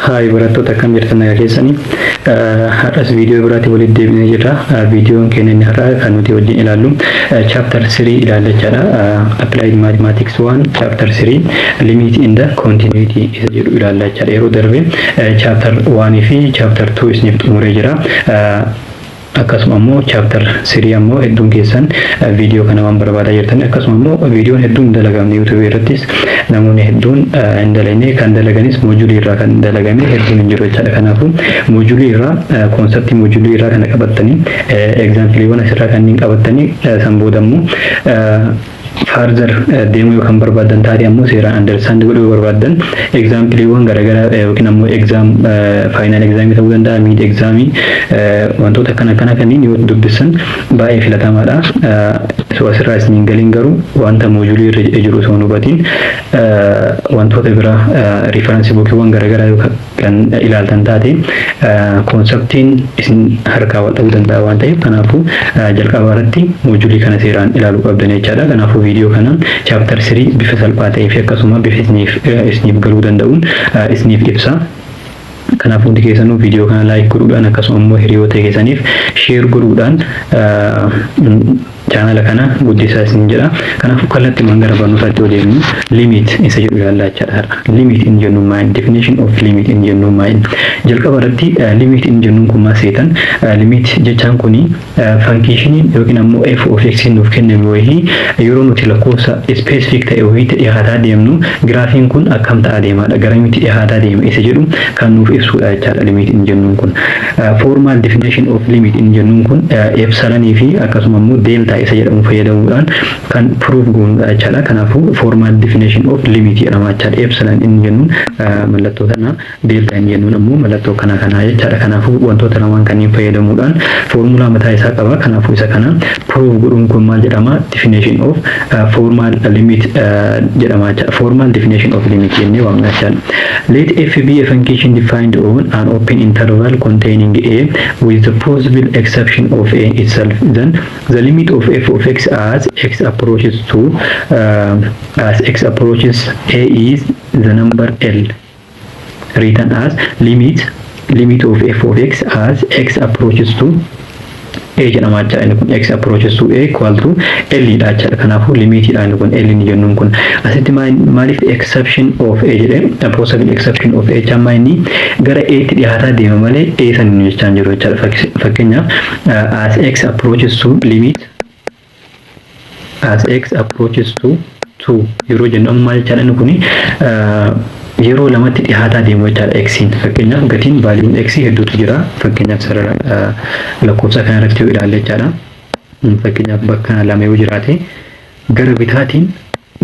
Hi, barattoota, akkam jirtan? Nagaa keessanii? Har'as viidiyoo biraatti walitti deebinee jirra. Viidiyoon keenya inni har'aa kan nuti wajjin ilaallu chapter 3 ilaalla jechaadha. Applied Mathematics 1 chapter 3 limit and the continuity isa jedhu ilaalla jechaadha. Yeroo darbe chapter 1 fi chapter 2 isiniif xumuree jira. Akkasuma immoo chapter 3 ammoo hedduun keessan viidiyoo kana waan barbaadaa jirtan, akkasuma immoo viidiyoon hedduun hin dalagamne, YouTube irrattis namoonni hedduun hin dalagne, kan dalaganis moojulii irraa kan dalagame hedduun hin jiru jechaadha. Kanaafuu moojulii irraa, conceptii moojulii irraa kana qabattanii, exampleiiwwan asirraa kanneen qabattanii, san booda immoo further deemuu yoo kan barbaadan taate, ammoo seeraan understand godhuu yoo barbaadan, exampleiiwwan garaagaraa yookiin ammoo exam, final examii ta'uu danda'a, mid examii, wantoota akkana akkana kanneen yoo dubbisan baay'ee filatamaadha. So asirraa isiniin galiin garuu wanta moojulii irra jiru osoo hin hubatiin wantoota biraa, reference bookiiwwan garaagaraa yoo kan ilaaltan taate, conceptiin isin harkaa wal dha'uu danda'a waan ta'eef, kanaafuu jalqaba irratti moojulii kana seeraan ilaaluu qabdan jechaadha. Kanaafuu viidiyoo kana chapter 3 bifa salphaa ta'ee fi akkasuma bifa isiniif galuu danda'uun isiniif ibsa. Kanaaf hundi keessanuu viidiyoo kana like godhuudhaan, akkasuma immoo hiriyoota keessaniif share godhuudhaan chaanala kana guddisaa isin jedha. Kanaafuu kallattii gara barnootaatti yoo deemnu, limit isa jedhu ilaallaa jechaadha har'a. Limit in jennuun maal? Definition of limit in jennuun maal? Jalqaba irratti limit in jennuun kun maal seetan? Limit jechaan kuni functioniin yookiin ammoo f of x nuuf kenname wayii yeroo nuti lakkoofsa specific ta'e wayiitti dhiyaataa deemnu giraafiin kun akkam ta'aa deemaadha, garamitti dhiyaataa deema isa jedhu kan nuuf ibsudha jechaadha limit in jennuun kun. Formal definition of limit in jennuun kun epsilonii fi akkasuma immoo delta isa jedhamu fayyadamuudhaan kan proof goonudha jechaadha. Kanaafuu formal definition of limit jedhama jechaadha. Epsilon inni jennuun mallattoo kana, delta inni jennuun ammoo mallattoo kana kanaa jechaadha. Kanaafuu wantoota lamaan kanneen fayyadamuudhaan foormulaa mataa isaa qaba. Kanaafuu isa kana proof godhuun kun maal jedhama? Definition of formal limit jedhama jechaadha. Formal definition of limit jennee waamna jechaadha. Let f be a function defined on an open interval containing a with the possible exception of a itself. Then the limit of f of x as x approaches a is the number L, written as limit of f of x as x approaches to a jedhama jechaadha. Inni kun x approaches to a equal to L dha jechaadha. Kanaafuu limitiidha inni kun, L inni jennuun kun. Asitti maaliif exception of a jedhe? Possible exception of a jechaan inni gara a tti dhiyaataa deema malee a san inni jechaan jiru jechaadha. Fakkeenyaaf as x approaches to limit as x approaches to 2 yeroo jennu amma maal jechaadha? Inni kuni yeroo lamatti dhiyaataa deemu jechaadha xiin. Fakkeenyaaf gatiin, valueun x hedduutu jira. Fakkeenyaaf sarara lakkoofsa kana irratti yoo ilaalle jechaadha. Fakkeenyaaf bakka kana lama yoo jiraate, gara bitaatiin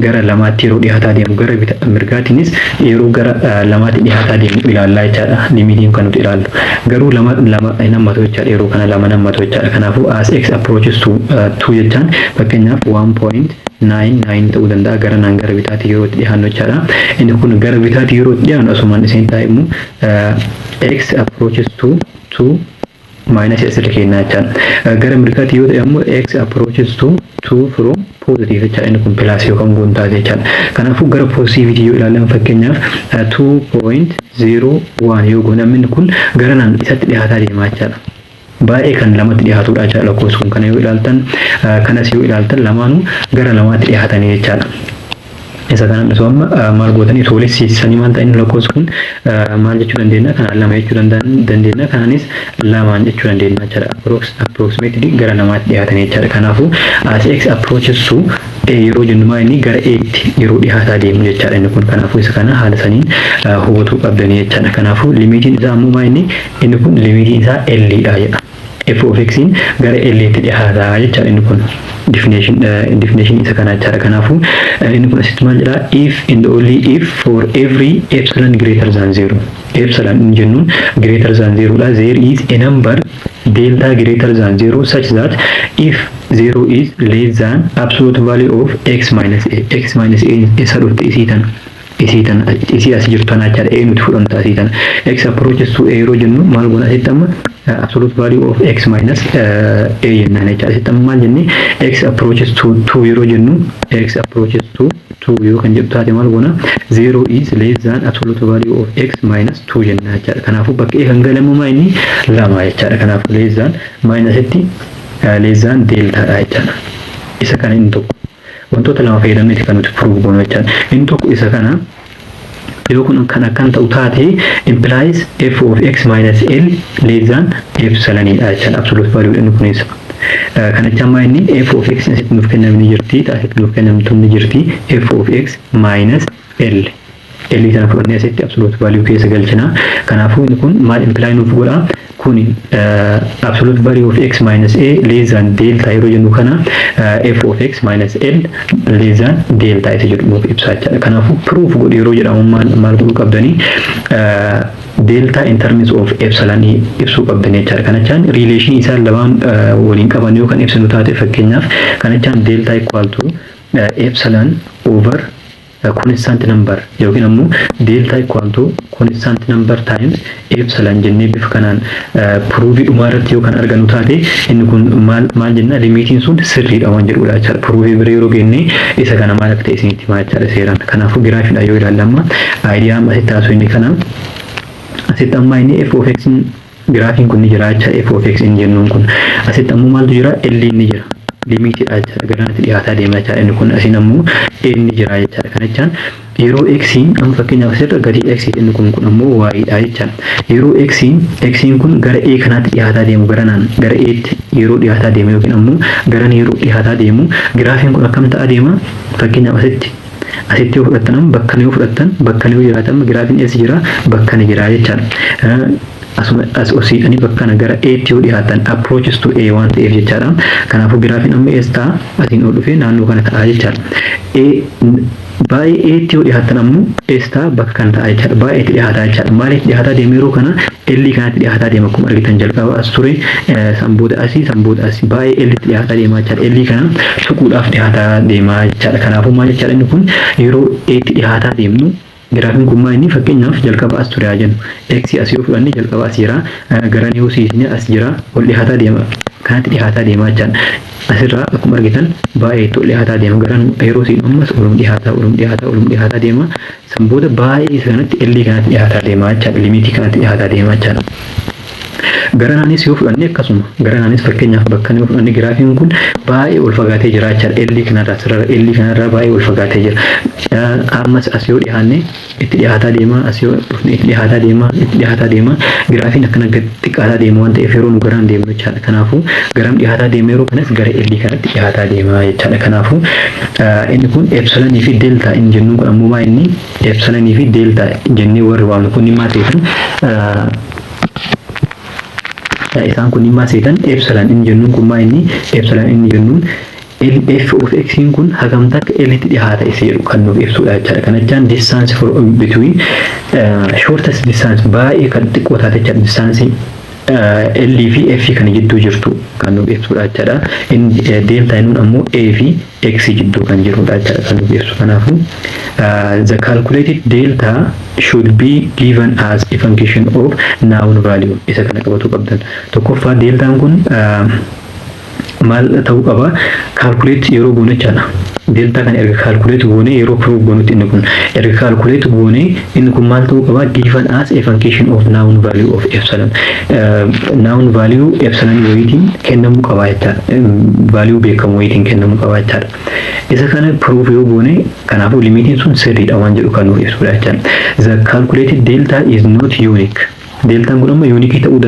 gara lamaatti yeroo dhiyaataa deemu, gara mirgaatiinis yeroo gara lamaatti dhiyaataa deemu ilaallaa jechaadha. Limitiin kan nuti ilaallu. Garuu lama lama hin hammatu jechaadha. Yeroo kana lama hammatu jechaadha. Kanaafuu as x approaches to 2 jechaan fakkeenyaaf 1.99 ta'uu danda'a gara naan gara bitaatti yeroo itti dhiyaannu jechaadha. Inni kun gara bitaatti yeroo itti dhiyaannu asumaan isin taa'e immoo x approaches to 2 minus asirra kennaa jechaadha. Gara mirgaatti yoo ta'e ammoo x approaches to 2 from positive jechaadha. Inni kun plus yookaan goon taate jechaadha. Kanaafuu gara positivity yoo ilaalan, fakkeenyaaf 2.01 yoo goone, inni kun gara naan isatti dhiyaataa deemaa jechaadha. Baay'ee kan lamatti dhiyaatudha jechaadha lakkoofsi kun. Kana yoo ilaaltan, kanas yoo ilaaltan, lamaanuu gara lamaatti dhiyaatanii jechaadha. Isa kana osoo amma maal gootanii toolessiisanii maal ta'in, lakkoofsi kun maal jechuu dandeenya? Kanaan lama jechuu dandeenya, kanaanis lamaan jechuu dandeenya jechaadha. Approximately gara lamaatti dhiyaatanii jechaadha. Kanaafuu as x approaches to a yeroo jennu maal? Inni gara a tti yeroo dhiyaataa deemu jechaadha inni kun. Kanaafuu isa kana haala saniin hubatuu qabdanii jechaadha. Kanaafuu limitiin isaa ammoo maal? Inni kun limitiin isaa L dha jedha. F of x gara L tti dhiyaataa jechaadha inni kun. Definition isa kana jechaadha. Kanaafuu inni kun asitti maal jedha? If and only if for every epsilon greater than zero, epsilon inni jennuun greater than zero dha, there is a number delta greater than zero such that if zero is less than absolute value of x minus a. X minus a isa dhufte, isii tana, isii as jirtu tana jechaadha. A nuti fudhamta asii tana. X approaches to a yeroo jennu maal goona? Asitti amma absolute value of x minus a jennaan jechaadha. Asitti amma maal jenne? X approaches to 2 yeroo jennu, x approaches to 2 2 yoo kan jedhu taate, maal goona? 0 is less than absolute value of x minus 2 jenna jechaadha. Kanaafuu bakka a kan galamu maa inni lama jechaadha. Kanaafuu less than minusitti less than deltaadha jechaadha. Isa kana inni tokko wantoota lama fayyadamneeti kan nuti prove goonu jechaadha. Inni tokko isa kana, yoo kun kan akkan ta'u taate, implies f of x minus l less than epsilonidha jechaadha. Absolute value inni kunis. Kana jecha ammaa inni f of x asitti nuuf kenname ni jirti, asitti nuuf kennamtu ni jirti, f of x minus l. L sana fudhannee asitti absolute value keessa galchina. Kanaafuu inni kun maal imply nuuf godha? Kuni absolute value of x minus a less than delta yeroo jennu kana, f of x minus l less than delta isa jedhu nuuf ibsaa jechaadha. Kanaafuu proof godhu yeroo jedhamu maal godhuu qabdanii? Delta in terms of epsilon ibsuu qabdanii jechaadha. Kana jechaan relation isaan lamaan waliin qaban yoo kan ibsinu taate, fakkeenyaaf kana jechaan delta equal to epsilon over constant number yookiin ammoo delta equal to constant number times epsilon jennee bifa kanaan proofii dhumaa irratti yoo kan argannu taate, inni kun maal maal jenna? Limitiin sun sirriidha waan jedhudha jechaadha. Proofii bira yeroo geenne isa kana maal akka ta'e isinitti himaa jechaadha seeraan. Kanaafuu giraafiidha yoo ilaalle, amma idea amma asitti haasoo inni kana asitti amma inni f of x giraafiin kun ni jira jecha. F of x inni jennuun kun asitti ammoo maaltu jira? L ni jira. Limitiidha jechaadha. Garanatti dhiyaataa deema jechaadha. Inni kun asiin ammoo n jira jechaadha. Kana jechaan yeroo x amma fakkeenyaaf asirra gatii x inni kun ammoo y dha jechaadha. Yeroo x kun gara a kanaatti dhiyaataa deemu, garanaan gara a tti yeroo dhiyaataa deemu yookiin ammoo garan yeroo dhiyaataa deemu, giraafiin kun akkam ta'aa deema? Fakkeenyaaf asitti yoo fudhattan, amma bakka yoo fudhattan, bakka yoo jiraatan, giraafiin eessa jira? Bakka ni jira jechaadha. Asuma as osiidhanii bakka kana gara A tti yoo dhiyaatan, approaches to A waan ta'eef jechaadha. Kanaafuu giraafiin amma eessa ta'a? Asiin ol dhufee naannoo kana ta'a jechaadha. A baay'ee A tti yoo dhiyaatan ammoo eessa ta'a? Bakka kana ta'a jechaadha. Baay'ee itti dhiyaataa jechaadha. Maaliif dhiyaataa deema yeroo kana? L kanatti dhiyaataa deema. Akkuma argitan jalqaba as ture, san booda asii, san booda asii, baay'ee L tti dhiyaataa deema jechaadha. L kana tuquudhaaf dhiyaataa deema jechaadha. Kanaafuu maal jechaadha? Inni kun yeroo A tti dhiyaataa deemnu giraafiin kun maal inni? Fakkeenyaaf jalqaba as ture haa jennu. X as yoo fudhanne, jalqaba as jira, gara yoo siisne as jira, ol dhiyaataa deema. Kanatti dhiyaataa deema jechaadha. Asirraa akkuma argitan baay'ee itti ol dhiyaataa deema. Gara yeroo siinu ammas olum dhiyaataa, olum dhiyaataa, olum dhiyaataa deema. San booda baay'ee isa kanatti, L kanatti dhiyaataa deema jechaadha. Limitii kanatti dhiyaataa deema jechaadha. Garanaanis yoo fudhanne akkasuma, garanaanis fakkeenyaaf bakka yoo fudhanne, giraafiin kun baay'ee ol fagaatee jira jechaadha. L kanarraa, sarara L kanarraa baay'ee ol fagaatee jira. Ammas as yoo dhiyaanne itti dhiyaataa deema, as yoo dhufne itti dhiyaataa deema, itti dhiyaataa deema. Giraafiin akkana gad xiqqaataa deema waan ta'eef yeroo nu garaan deemnu jechaadha. Kanaafuu garam dhiyaataa deema yeroo kanas? Gara L kanatti dhiyaataa deema jechaadha. Kanaafuu inni kun epsilonii fi delta inni jennuun kun ammoo maa inni? Epsilonii fi delta jennee warri waamnu kun maal ta'etan? Isaan kun maal seetan? Epsilon inni jennuun kun maa inni? Epsilon inni jennuun f of x kun hagam takka l tti dhiyaata isa jedhu kan nuuf ibsudha jechaadha. Kana jechaan distance for between shortest distance, baay'ee kan xiqqoo taate jechaadha. Distance L fi F kana jidduu jirtu kan nuuf ibsudha jechaadha. Inni delta inni ammoo A fi X jidduu kan jirudha jechaadha kan nuuf ibsu. Kanaafuu the calculated delta should be given as a function of known value. Isa kana qabatu qabdan. Tokkoffaa, deltaan kun maal ta'uu qaba? Calculate yeroo goone jechaadha. Delta kana erga calculate goone, yeroo proof goonutti, inni kun erga calculate goone, inni kun maal ta'uu qaba? Given as a function of known value of epsilon. Known value epsilon wayitiin kennamuu qaba jechaadha. Value beekamu wayitiin kennamuu qaba jechaadha. Isa kana proof yoo goone, kanaafuu limitiin sun sirriidha waan jedhu kan nuuf ibsudha jechaadha. The calculated delta is not unique. Deltaan kun amma unique ta'uu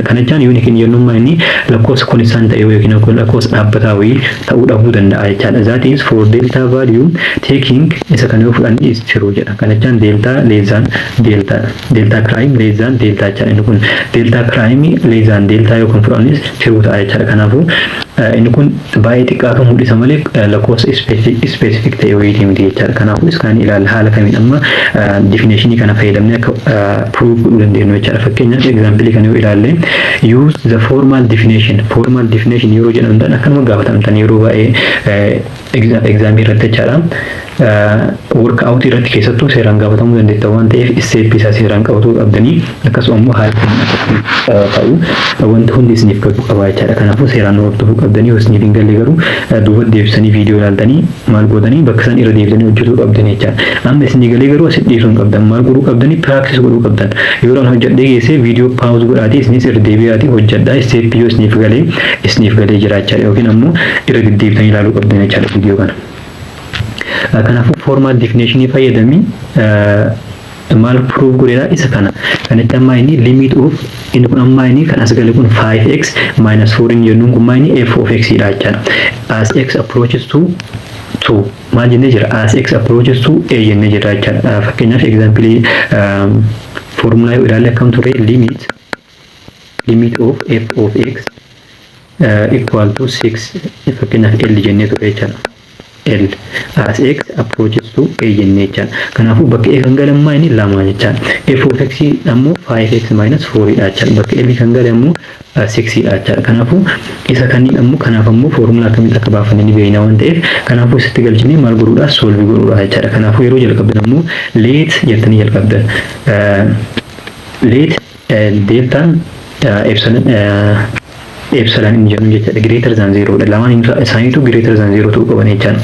kana jechaan unique hin jennummaa inni lakkoofsa constant ta'e yookiin lakkoofsa dhaabbataa wayii ta'uu dhabuu danda'a jechaadha. That is, for delta value taking, isa kana yoo fudhanne, is true jedha. Kana jechaan delta less than delta, delta prime less than delta jechaadha. Inni kun delta prime less than delta yoo kan fudhannes true ta'a jechaadha. Kanaafuu inni kun baay'ee xiqqaa kan mul'isa malee lakkoofsa specific ta'e wayiitii miti jechaadha. Kanaafuu is kan ilaalla haala kamiin amma definitionii kana fayyadamnee akka proof godhuu dandeenyu jechaadha. Fakkeenyaaf example kana yoo ilaalle, use the formal definition. Formal definition yeroo jedhamtan akkanuma gaafatamtan yeroo baay'ee examii irratti jechaadha. Work out irratti keessattuu seeraan gaafatamuu dandeetta waan ta'eef, step isaa seeraan qabatuu qabdanii, akkasuma immoo haala kamiin akka ta'u wanti hundi isiniif galuu qaba jechaadha. Kanaafuu seeraan hordofuu qabdanii, yoo isiniif hin galle garuu duuba deebisanii viidiyoo ilaaltanii maal gootanii bakka isaan irra deebisanii hojjetuu qabdanii jechaadha. Amma isinii galee garuu asitti dhiisuu hin qabdan. Maal godhuu qabdanii? Practice godhuu qabdan. Yeroo an hojjedhee geessee viidiyoo pause godhaatii isinis irra deebi'aatii hojjedhaa. Step yoo isiniif galee isiniif galee jiraachaa yookiin ammoo irra deddeebitanii ilaaluu qabdan jechaadha viidiyoo kana. Kanaafuu formal definition fayyadamii maal proof godheedha isa kana. Kanatti ammaa inni limit of inni kun ammaa inni kan as gale kun 5x minus 4 inni jennuun kun maa inni f of x dha jechaadha. As x approaches to 2 maal jennee jira? As x approaches to a jennee jira jechaadha. Fakkeenyaaf, example formulaa yoo ilaalle akkam ture? Limit of f of x equal to 6, fakkeenyaaf L jennee ture jechaadha. L as x approaches to a jennee jechaadha. Kanaafuu bakka a kan gale ammaa inni lama jechaadha. F of x ammoo 5x minus 4 dha jechaadha. Bakka L kan gale ammoo 6 dha jechaadha. Kanaafuu isa kanneen ammoo kanaaf ammoo foormulaa akkamitti akka baafanne ni beekna waan ta'eef, kanaafuu isatti galchinee maal godhuudha? Solve godhuudha jechaadha. Kanaafuu yeroo jalqabdan ammoo let jettanii jalqabdan. Let deltaan epsilon inni jennu jechaadha, greater than zero dha. Lamaan isaaniitu greater than zero ta'uu qaban jechaadha.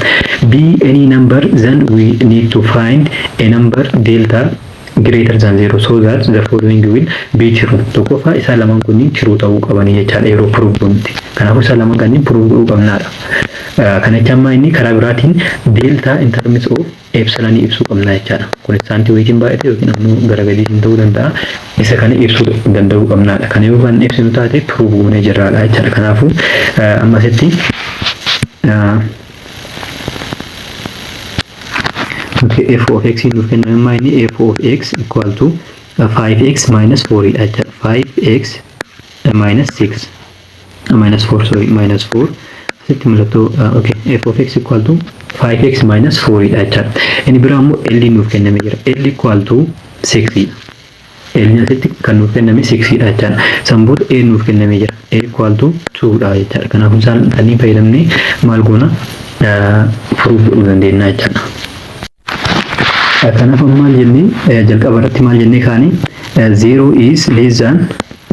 Be any number, then we need to find a number delta greater than zero so that the following will be true. Tokkoffaa, isaan lamaan kunniin true ta'uu qabanii jechaadha yeroo proof goonutti. Kanaafuu isaan lamaan kanneen proof godhuu qabnaadha. Kana jecha ammaa inni karaa biraatiin delta in terms of epsilon ibsuu qabna jechaadha. Constant wayitiin baay'ate yookiin ammoo gara gadiitiin ta'uu danda'a. Isa kana ibsuu danda'uu qabnaadha. Kana yoo kan ibsinu taate proof goonee jirraadha jechaadha. Kanaafuu amma asitti okay, f of x nuuf kenname ammaa inni f of x equal to 5x minus 4 dha jechaadha. 5x minus 6, minus 4, sorry, minus 4 asitti mallattoo. Okay, f of x equal to 5x minus 4 dha jechaadha. Inni biraa immoo L nuuf kenname jira. L equal to 6 dha. L asitti kan nuuf kenname 6 dha jechaadha. San booda A nuuf kenname jira. A equal to 2 dha jechaadha. Kanaafuu isaan kanneen fayyadamnee maal goona? Proof godhuu dandeenya jechaadha. Kanaaf maal jennee jalqaba irratti maal jennee kaani? 0 is less than,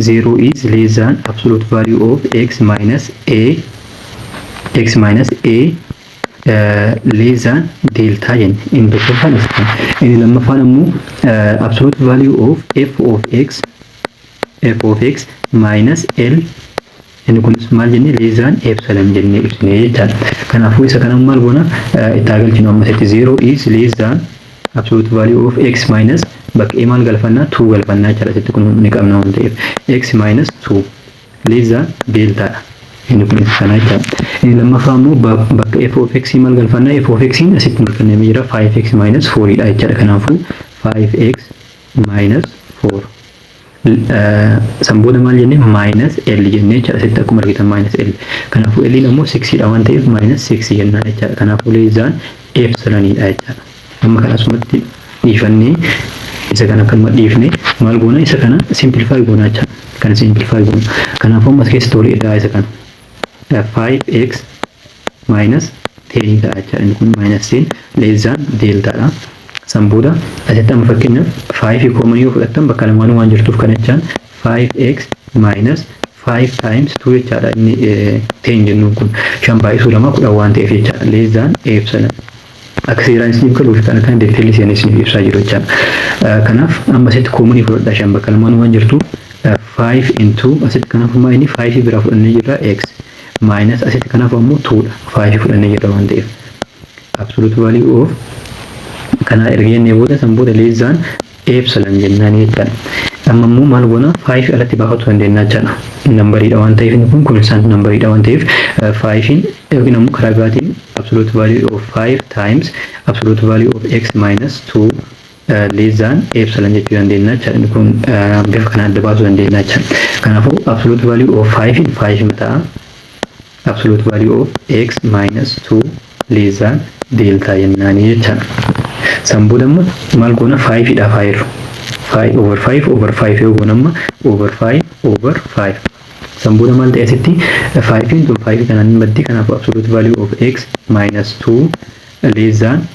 0 is less than absolute value of x minus a, x minus a less than delta jenne. Inni tokkoffaan isa kana. Inni lammaffaan ammoo absolute value of f of x minus l, inni kunis maal jennee? Less than epsilon jennee ibsine jechaadha. Kanaafuu isa kana maal goona? Itti agalchinu. Amma asitti 0 is less than absolute value of x minus, bakka a maal galfannaa? 2 galfannaa jechaadha. Asitti kun ni qabna waan ta'eef, x minus 2 less than delta dha. Inni kun isa kana jechaadha. Inni lammaffaa immoo bakka f of x maal galfannaa? F of x asitti nuuf kennamee jira, 5x minus 4 dha jechaadha. Kanaafuu 5x minus 4 san booda maal jennee? Minus L jennee jechaadha. Asitti akkuma argitan minus L. Kanaafuu L ammoo 6 dha waan ta'eef minus 6 jennaan jechaadha. Kanaafuu less than epsilon dha jechaadha. Amma kana asumatti dhiifannee, isa kana akkanuma dhiifne, maal goona? Isa kana simplify goona jechaadha. Kana simplify goona. Kanaafuu ammas keessatti walii ida'aa isa kana. 5x minus 10 ta'a jechaadha. Inni kun minus 10 less than delta dha. San booda asitti amma fakkeenyaaf 5 common yoo fudhattan bakka lamaanuu waan jirtuuf, kana jechaan 5x minus 5 times 2 jechaadha. Inni 10 jennuun kun shan baay'isuu lama 10 waan ta'eef jechaadha. Less than epsilon. Akka seeraan isiniif galuuf kana kan detail seenee isiniif ibsaa jiru jechaadha. Kanaaf amma asitti common fudhadhaa, shan bakka lamaanuu waan jirtuuf, 5 into asitti kanaaf ammaa inni 5 biraa fudhannee jirra, x minus asitti kanaaf ammoo 2 dha, 5 fudhannee jirra waan ta'eef, absolute value of kana erga jennee booda, san booda less than epsilon jennaan jechaadha. Amma immoo maal goona? 5 alatti baafachuu dandeenya jechaadha. Numberiidha waan ta'eef, inni kun constant numberiidha waan ta'eef, 5 yookiin ammoo karaa biraatiin absolute value of 5 times absolute value of x minus 2 less than epsilon jechuu dandeenya jechaadha. Inni kun bifa kana adda baasuu dandeenya jechaadha. Kanaafuu absolute value of 5 5 ta'a. Absolute value of x minus 2 less than delta jennaanii jechaadha. San booda immoo maal goona? 5 dhaaf haa jirru. 5 over 5 over 5 yoo goona, amma over 5 over 5. San booda maal ta'e? Asitti 5 tun 5 kanaan hin baddi. Kanaafuu absolute value of x minus 2 less than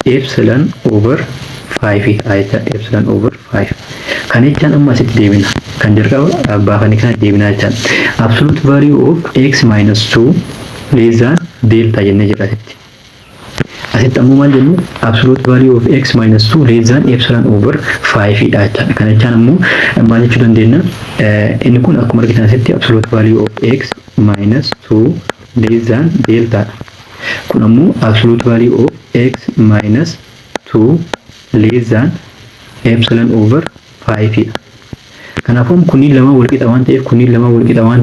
Epsilon over 5 ta'a jecha, epsilon over 5. Kan jechaan amma asitti deebina. Kan jalqaba baafanii kana deebinaa jechaan. Absolute value of x minus 2 less than delta jennee jira asitti. Asitti ammoo maal jennu? Absolute value of x minus 2 less than epsilon over 5 dha jechaadha. Kana jechaan ammoo maal jechuu dandeenya? Inni kun akkuma argitan asitti absolute value of x minus 2 less than delta dha. Kun ammoo absolute value of x minus 2 less than epsilon over 5 dha. Kanaafuu kunniin lama walqixa waan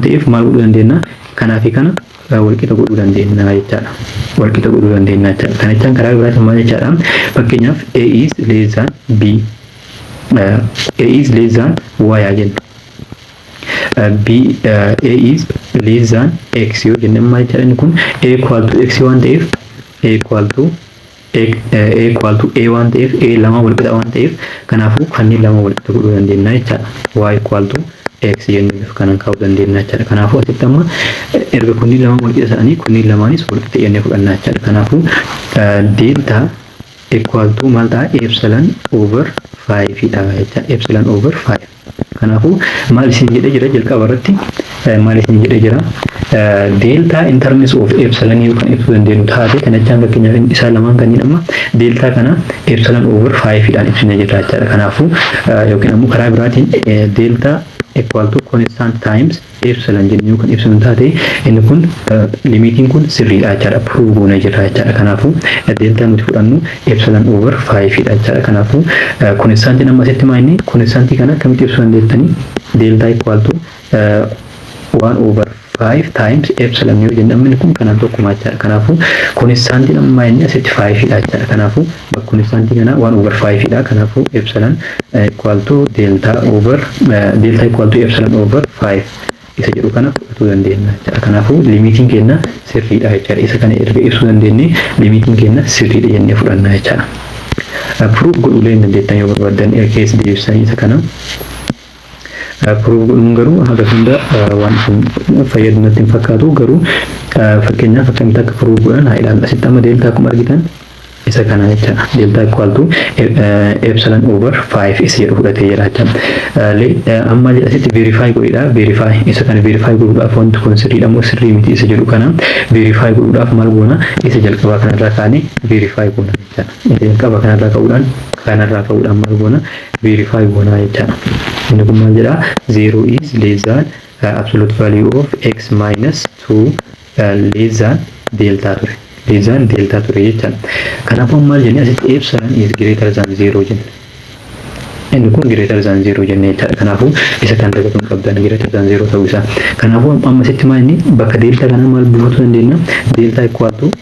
ta'eef maal godhuu dandeenya? Kanaa fi kana walqixa godhuu dandeenya jechaadha. Walqixa godhuu dandeenya jechaadha. Kana jechaan karaa biraatiin maal jechaadha? Fakkeenyaaf, a is less than b, a is less than y haa jennu. B, a is less than x yoo jenne maal jechaadha? Inni kun a equal to x waan ta'eef, a equal to a waan ta'eef, a lama walqixa waan ta'eef, kanaafuu kanneen lama walqixa godhuu dandeenya jechaadha. Y equal to x jennee bifa kanaan kaa'uu dandeenya jechaadha. Kanaafuu asitti amma erga kunniin lama walqixa ta'anii, kunniin lamaanis walqixa jennee fudhanna jechaadha. Kanaafuu delta equal to maal ta'a? Epsilon over 5 dha jecha, epsilon over 5. Kanaafuu maal isin jedhee jira jalqaba irratti? Maal isin jedhee jira? Delta in terms of epsilon yoo kan ibsuu dandeenyu taate, kana jechaan fakkeenyaaf isaan lamaan kanneen amma delta kana epsilon over 5 dhaan ibsine jirra jechaadha. Kanaafuu yookiin ammoo karaa biraatiin delta equal to constant times epsilon jennee yoo kan ibsinu taate, inni kun limitiin kun sirriidha jechaadha. Prove goonee jirra jechaadha. Kanaafuu delta nuti fudhannu epsilon over 5 dha jechaadha. Kanaafuu constantiin amma asitti maa inni constantii kana akkamitti ibsuu dandeettanii? Delta equal to 1 over 5 times epsilon yoo jenne, amma inni kun kanaan tokkuma jechaadha. Kanaafuu constantiin amma inni asitti 5 dha jechaadha. Kanaafuu bakka constantii kana 1 over 5 dha. Kanaafuu epsilon equal to delta over delta equal to epsilon over 5 isa jedhu kana fudhatuu dandeenya jechaadha. Kanaafuu limitiin keenya sirriidha jechaadha. Isa kana erga ibsuu dandeenye, limitiin keenya sirriidha jennee fudhanna jechaadha. Proof godhuulee hin dandeettan yoo barbaaddan, keessa deebisanii isa kana. Proof godhuun garuu haga hunda waan isin fayyadu natti hin fakkaatu. Garuu fakkeenyaaf akkamitti akka proof godhan haa ilaallu. Asitti amma delta akkuma argitan isa kana jechaadha. Delta equal to epsilon over 5 isa jedhu fudhatee jira jechaadha. Amma asitti verify godhidha. Verify, isa kana verify godhuudhaaf, wanti kun sirriidha moo sirrii miti isa jedhu kana verify godhuudhaaf maal goona? Isa jalqabaa kanarraa kaanee verify goona jechaadha. Isa jalqabaa kanarraa ka'uudhaan maal goona? Verify goona jechaadha. Inni kun maal jedhaa? 0 is less than absolute value of x minus 2 less than delta ture. Less than delta ture jechaadha. Kanaafuu maal jennee? Asitti epsilon is greater than 0 jenne. Inni kun greater than 0 jennee jechaadha. Kanaafuu isa kan dagatuu hin qabdan, greater than 0 ta'uu isaa. Kanaafuu amma asitti maal inni bakka delta kana maal buufachuu dandeenya? Delta equal to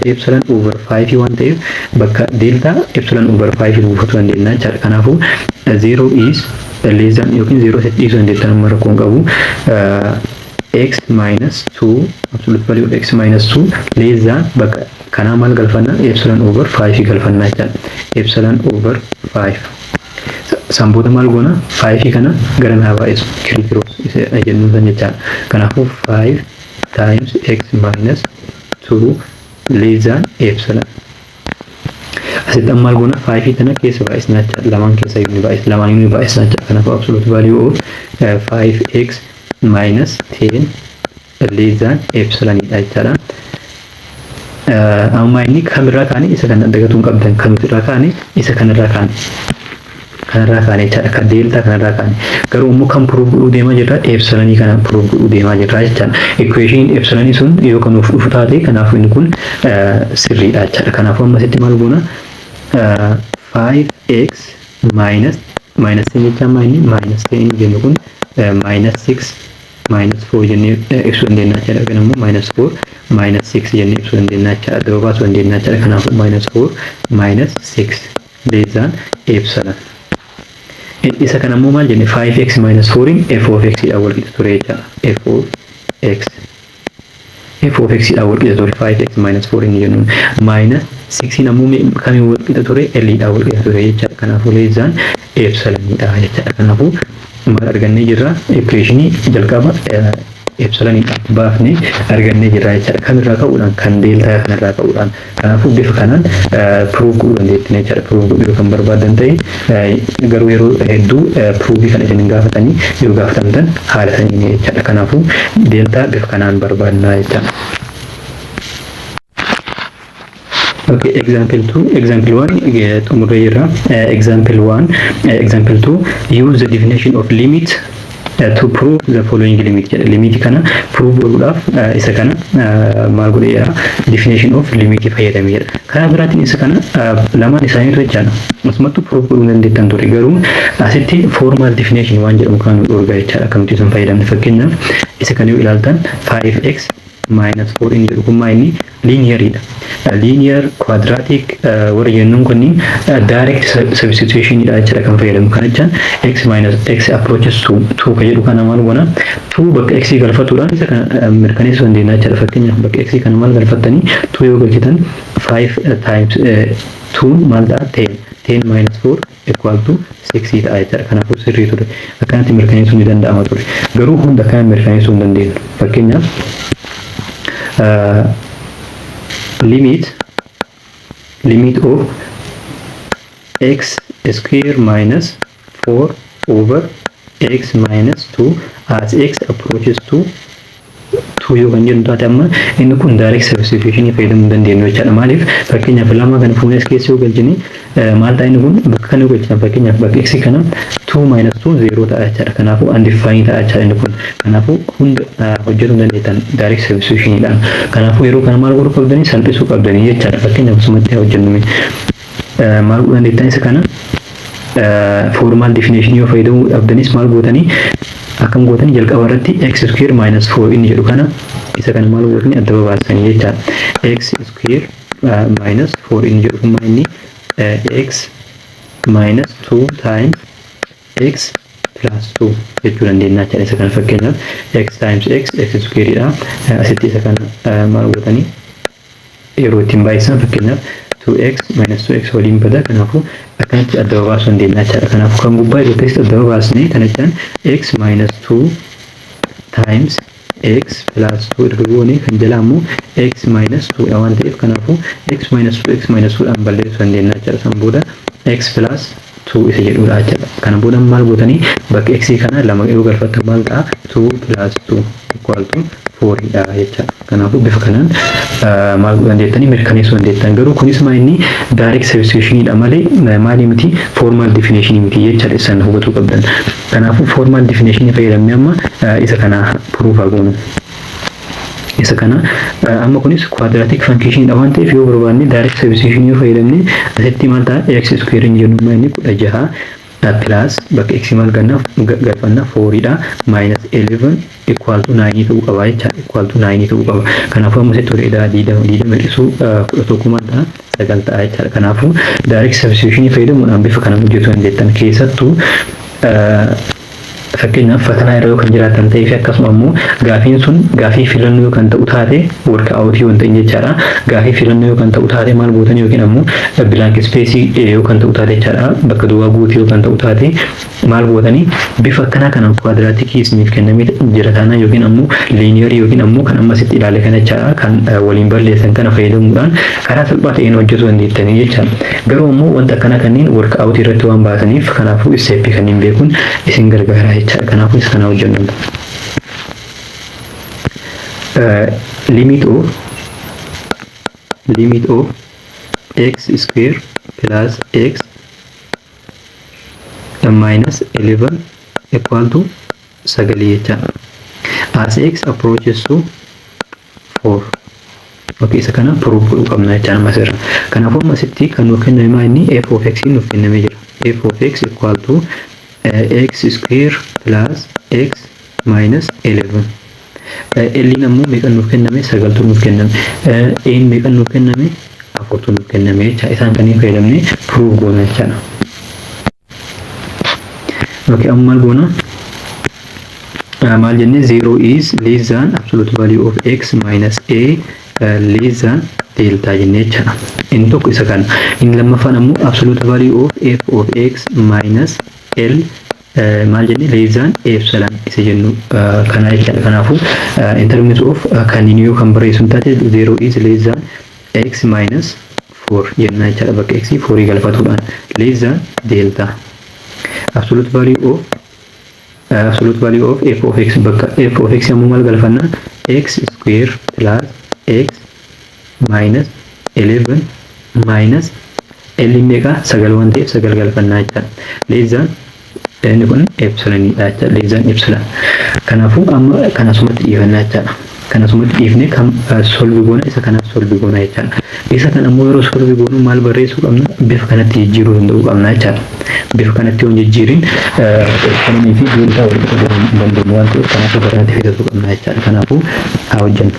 epsilon over 5 waan ta'eef, bakka delta epsilon over 5 buufachuu dandeenya jechaadha. Kanaafuu 0 is less than yookiin 0 asitti dhiisuu dandeettan, amma rakkoo hin qabu. X minus 2, absolute value of x minus 2 less than, bakka kanaa maal galfanna? Epsilon over 5 galfanna jechaadha. Epsilon over 5. San booda maal goona? 5 kana gara naa baay'isu, criss isa jennuun san jechaadha. Kanaafuu 5 times x minus 2 less than epsilon. Asitti amma maal goona? 5 tana keessa baay'isna jechaadha. Lamaan keessa ni baay'isna, lamaan ni baay'isna jechaadha. Kanaafuu absolute value of 5x minus 10 less than epsilon dha jechaadha. Amma inni kamirraa kaane? Isa kana dagatuu hin qabdan, kan nuti irraa kaane isa kanarraa kaane. Kanarraa kaane jechaadha. Kan delta kanarraa kaane. Garuu immoo kan proof godhuu deemaa jirra, epsilonii kana proof godhuu deemaa jirra jechaadha. Equation epsilonii sun yoo kan nuuf dhufu taate, kanaafuu inni kun sirriidha jechaadha. Kanaafuu amma asitti maal goona? 5x minus minus 10 jechaan maal inni minus 10 jennu kun minus 6 minus 4 jennee ibsuu dandeenya jechaadha. Yookiin immoo minus 4 minus 6 jennee ibsuu dandeenya jechaadha. Adda baasuu dandeenya jechaadha. Kanaafuu minus 4 minus 6 less than epsilon. Isa kana immoo maal jenne? 5x minus 4 f of x dha wal qixa ture jechaadha. F of x, f of x dha wal qixa ture 5x minus 4 inni jennuun. Minus 6 ammoo kamiin wal qixa ture? L dha wal qixa ture jechaadha. Kanaafuu less than epsilon dha jechaadha. Kanaafuu maal argannee jirra? Equationii jalqaba epsiloniidhaan baafnee argannee jirra jechaadha. Kamirraa ka'uudhaan? Kan delta kanarraa ka'uudhaan. Kanaafuu bifa kanaan proof godhuu dandeettiin jechaadha. Proof godhuu kan barbaadan ta'e garuu yeroo hedduu proofii kan isin gaafatanii yoo gaafatamtan haala saniin jechaadha. Kanaafuu delta bifa kanaan barbaadnaa jechaadha. Okay, example 2, example 1 xumurree jirra. Example 1, example 2, use the definition of limit to prove the following limit jedha. Limit kana prove godhuudhaaf isa kana maal godhee jira? Definition of limit fayyadamee jira. Karaa biraatiin isa kana lamaan isaaniitu jechaadha. Asumattuu prove godhuu dandeettan ture, garuu asitti formal definition waan jedhamu kan nu dhorga jechaadha. Akkamitti isan fayyadamne? Fakkeenyaaf, isa kana yoo ilaaltan, 5x minus 4 inni jedhu kun maa inni? Linearidha. Linear, quadratic warra jennuun kunniin direct substitution dha jechuudha kan fayyadamu. Kana jechaan x minus x approaches to 2 ka jedhu kana maal goona? 2 bakka x galfatuudhaan isa kana mirkaneessuu dandeenya jechuudha. Fakkeenyaaf, bakka x kana maal galfattanii? 2 yoo galchitan, 5 times 2 maal ta'a? 10. 10 minus 4 equal to 6 ta'a jechuudha. Kanaafuu sirrii ture. Akkanatti mirkaneessuu ni danda'ama ture. Garuu hunda akkana mirkaneessuu hin dandeenyu. Fakkeenyaaf, limit of x square minus 4 over x minus 2 as x approaches to 2 yoo kan jennu taate, amma inni kun direct substitution fayyadamuu hin dandeenyu jechaadha. Maaliif? Fakkeenyaaf, lama kana fuunee as keessa yoo galchine maal ta'a inni kun? Bakka kana yoo galchine, fakkeenyaaf, bakka x kana 2 minus 2 0 ta'a jechaadha. Kanaafuu undefined ta'a jechaadha inni kun. Kanaafuu hunda hojjetuu hin dandeettan direct substitutionidhaan. Kanaafuu yeroo kana maal godhuu qabdanii? Salphisuu qabdanii jechaadha. Fakkeenyaaf, asumatti hojjennu, maal godhuu dandeettan? Isa kana formal definition yoo fayyadamuu dhabdanis maal gootanii? Akkam gootanii? Jalqaba irratti x square minus 4 inni jedhu kana, isa kana maal gootanii? Adda babaasanii jechaadha. X square minus 4 inni jedhu kun maal inni? X minus 2 times x plus 2 jechuu dandeenya jechaadha. Isa kana fakkeenyaaf x times x, x square dha. Asitti isa kana maal gootanii? Yeroo ittiin baay'isan, fakkeenyaaf, 2x minus 2x waliin bada. Kanaafuu akkanatti adda babaasuu dandeenya jechaadha. Kanaafuu kan gubbaa jiru keessatti adda babaasnee kana jechaan x minus 2 times x plus 2 erga goone, kan jalaa immoo x minus 2 dha waan ta'eef, kanaafuu x minus 2 x minus 2 dhaan balleessuu dandeenya jechaadha. San booda x plus 2 isa jedhudha jechaadha. Kana booda maal gootanii? Bakka x kana lama yoo galfattan maal ta'a? 2 plus 2 equal to 4 dha jechaadha. Kanaafuu bifa kanaan maal godhuu dandeettanii? Mirkaneessuu dandeettan. Garuu kunis maa inni? Direct substitution dha malee maali miti? Formal definition miti jechaadha, isaan hubatuu qabdan. Kanaafuu formal definition fayyadamnee amma isa kana proof haa goonu. Isa kana amma kunis quadratic function dha waan ta'eef, yoo barbaanne direct substitution yoo fayyadamne, asitti maal ta'a? X square hin jennu, inni 16 plus bakka x maal galfanna? 4 dha, minus 11 equal to 9 ta'uu qaba jecha, equal to 9 ta'uu qaba. Kanaafuu amma asitti walii 20 20 hir'isuu 11 maal ta'a? 9 ta'a jechaadha. Kanaafuu direct substitution fayyadamuudhaan bifa kanaan hojjetuu dandeettan. Keessattuu fakkeenyaaf, fatanaa irra yoo kan jiraatan ta'ee fi akkasuma immoo gaafiin sun gaafii filannoo yoo kan ta'u taate, work out yoo hin ta'in jechaadha. Gaafii filannoo yoo kan ta'u taate maal gootan? Yookiin ammoo blank space yoo kan ta'u taate jechaadha. Bakka duwwaa guutuu yoo kan ta'u taate maal gootanii? Bifa akkanaa kanaan quadraticii isiniif kennamee jira taanaan, yookiin ammoo linearii, yookiin ammoo kan amma asitti ilaale kana jechaadha. Kan waliin balleessan kana fayyadamuudhaan karaa salphaa ta'een hojjetuu dandeettanii jechaadha. Garuu ammoo wanta akkanaa kanneen work out irratti waan baasaniif, kanaafuu stepii kanneen beekuun isin gargaara jechaadha. Kanaafuu isa kana hojjennu. Limit of x square plus x minus 11 equal to sagalii jechaadha. As x approaches to 4. Okay, isa kana proof godhuu qabna jechaan amma asirra. Kanaafuu amma asitti kan nuuf kenname maa inni? F of x nuuf kennamee jira. F of x equal to x square plus x minus 11. L ammoo meeqa nuuf kenname? Sagaltu nuuf kenname. A meeqa nuuf kenname? Afurtu nuuf kenname jecha. Isaan kanneen fayyadamnee proof goona jechaadha. Okay, amma maal goona? Maal jennee? 0 is less than absolute value of x minus a less than delta jennee jechaadha. Inni tokko isa kana. Inni lammaffaan ammoo absolute value of f of x minus l Maal jenne? Less than epsilon isa jennu kana jechaadha. Kanaafuu in terms of kanneen yoo kan barreessu taate, 0 is less than x minus 4 jenna jechaadha, bakka x 4 galfatuudhaan, less than delta absolute value of f of x. Bakka f of x ammoo maal galfanna? X square plus x minus 11 minus l meeqa? Sagal waan ta'eef sagal galfannaa jechaadha. Less than, inni kun epsilonidha jechaadha. Less than epsilon. Kanaafuu amma kan asumatti dhiifannaa jechaadha. Kan asumatti dhiifne kan solve goona, isa kanaaf solve goona jechaadha. Isa kan ammoo yeroo solve goonu maal barreessuu qabna? Bifa kanatti jijjiiruu danda'uu qabna jechaadha. Bifa kanatti yoo hin jijjiirin epsilonii fi delta walitti qabuu hin dandeenyu waan ta'eef, kanaafuu garanatti fidachuu qabna jechaadha. Kanaafuu haa hojjennu.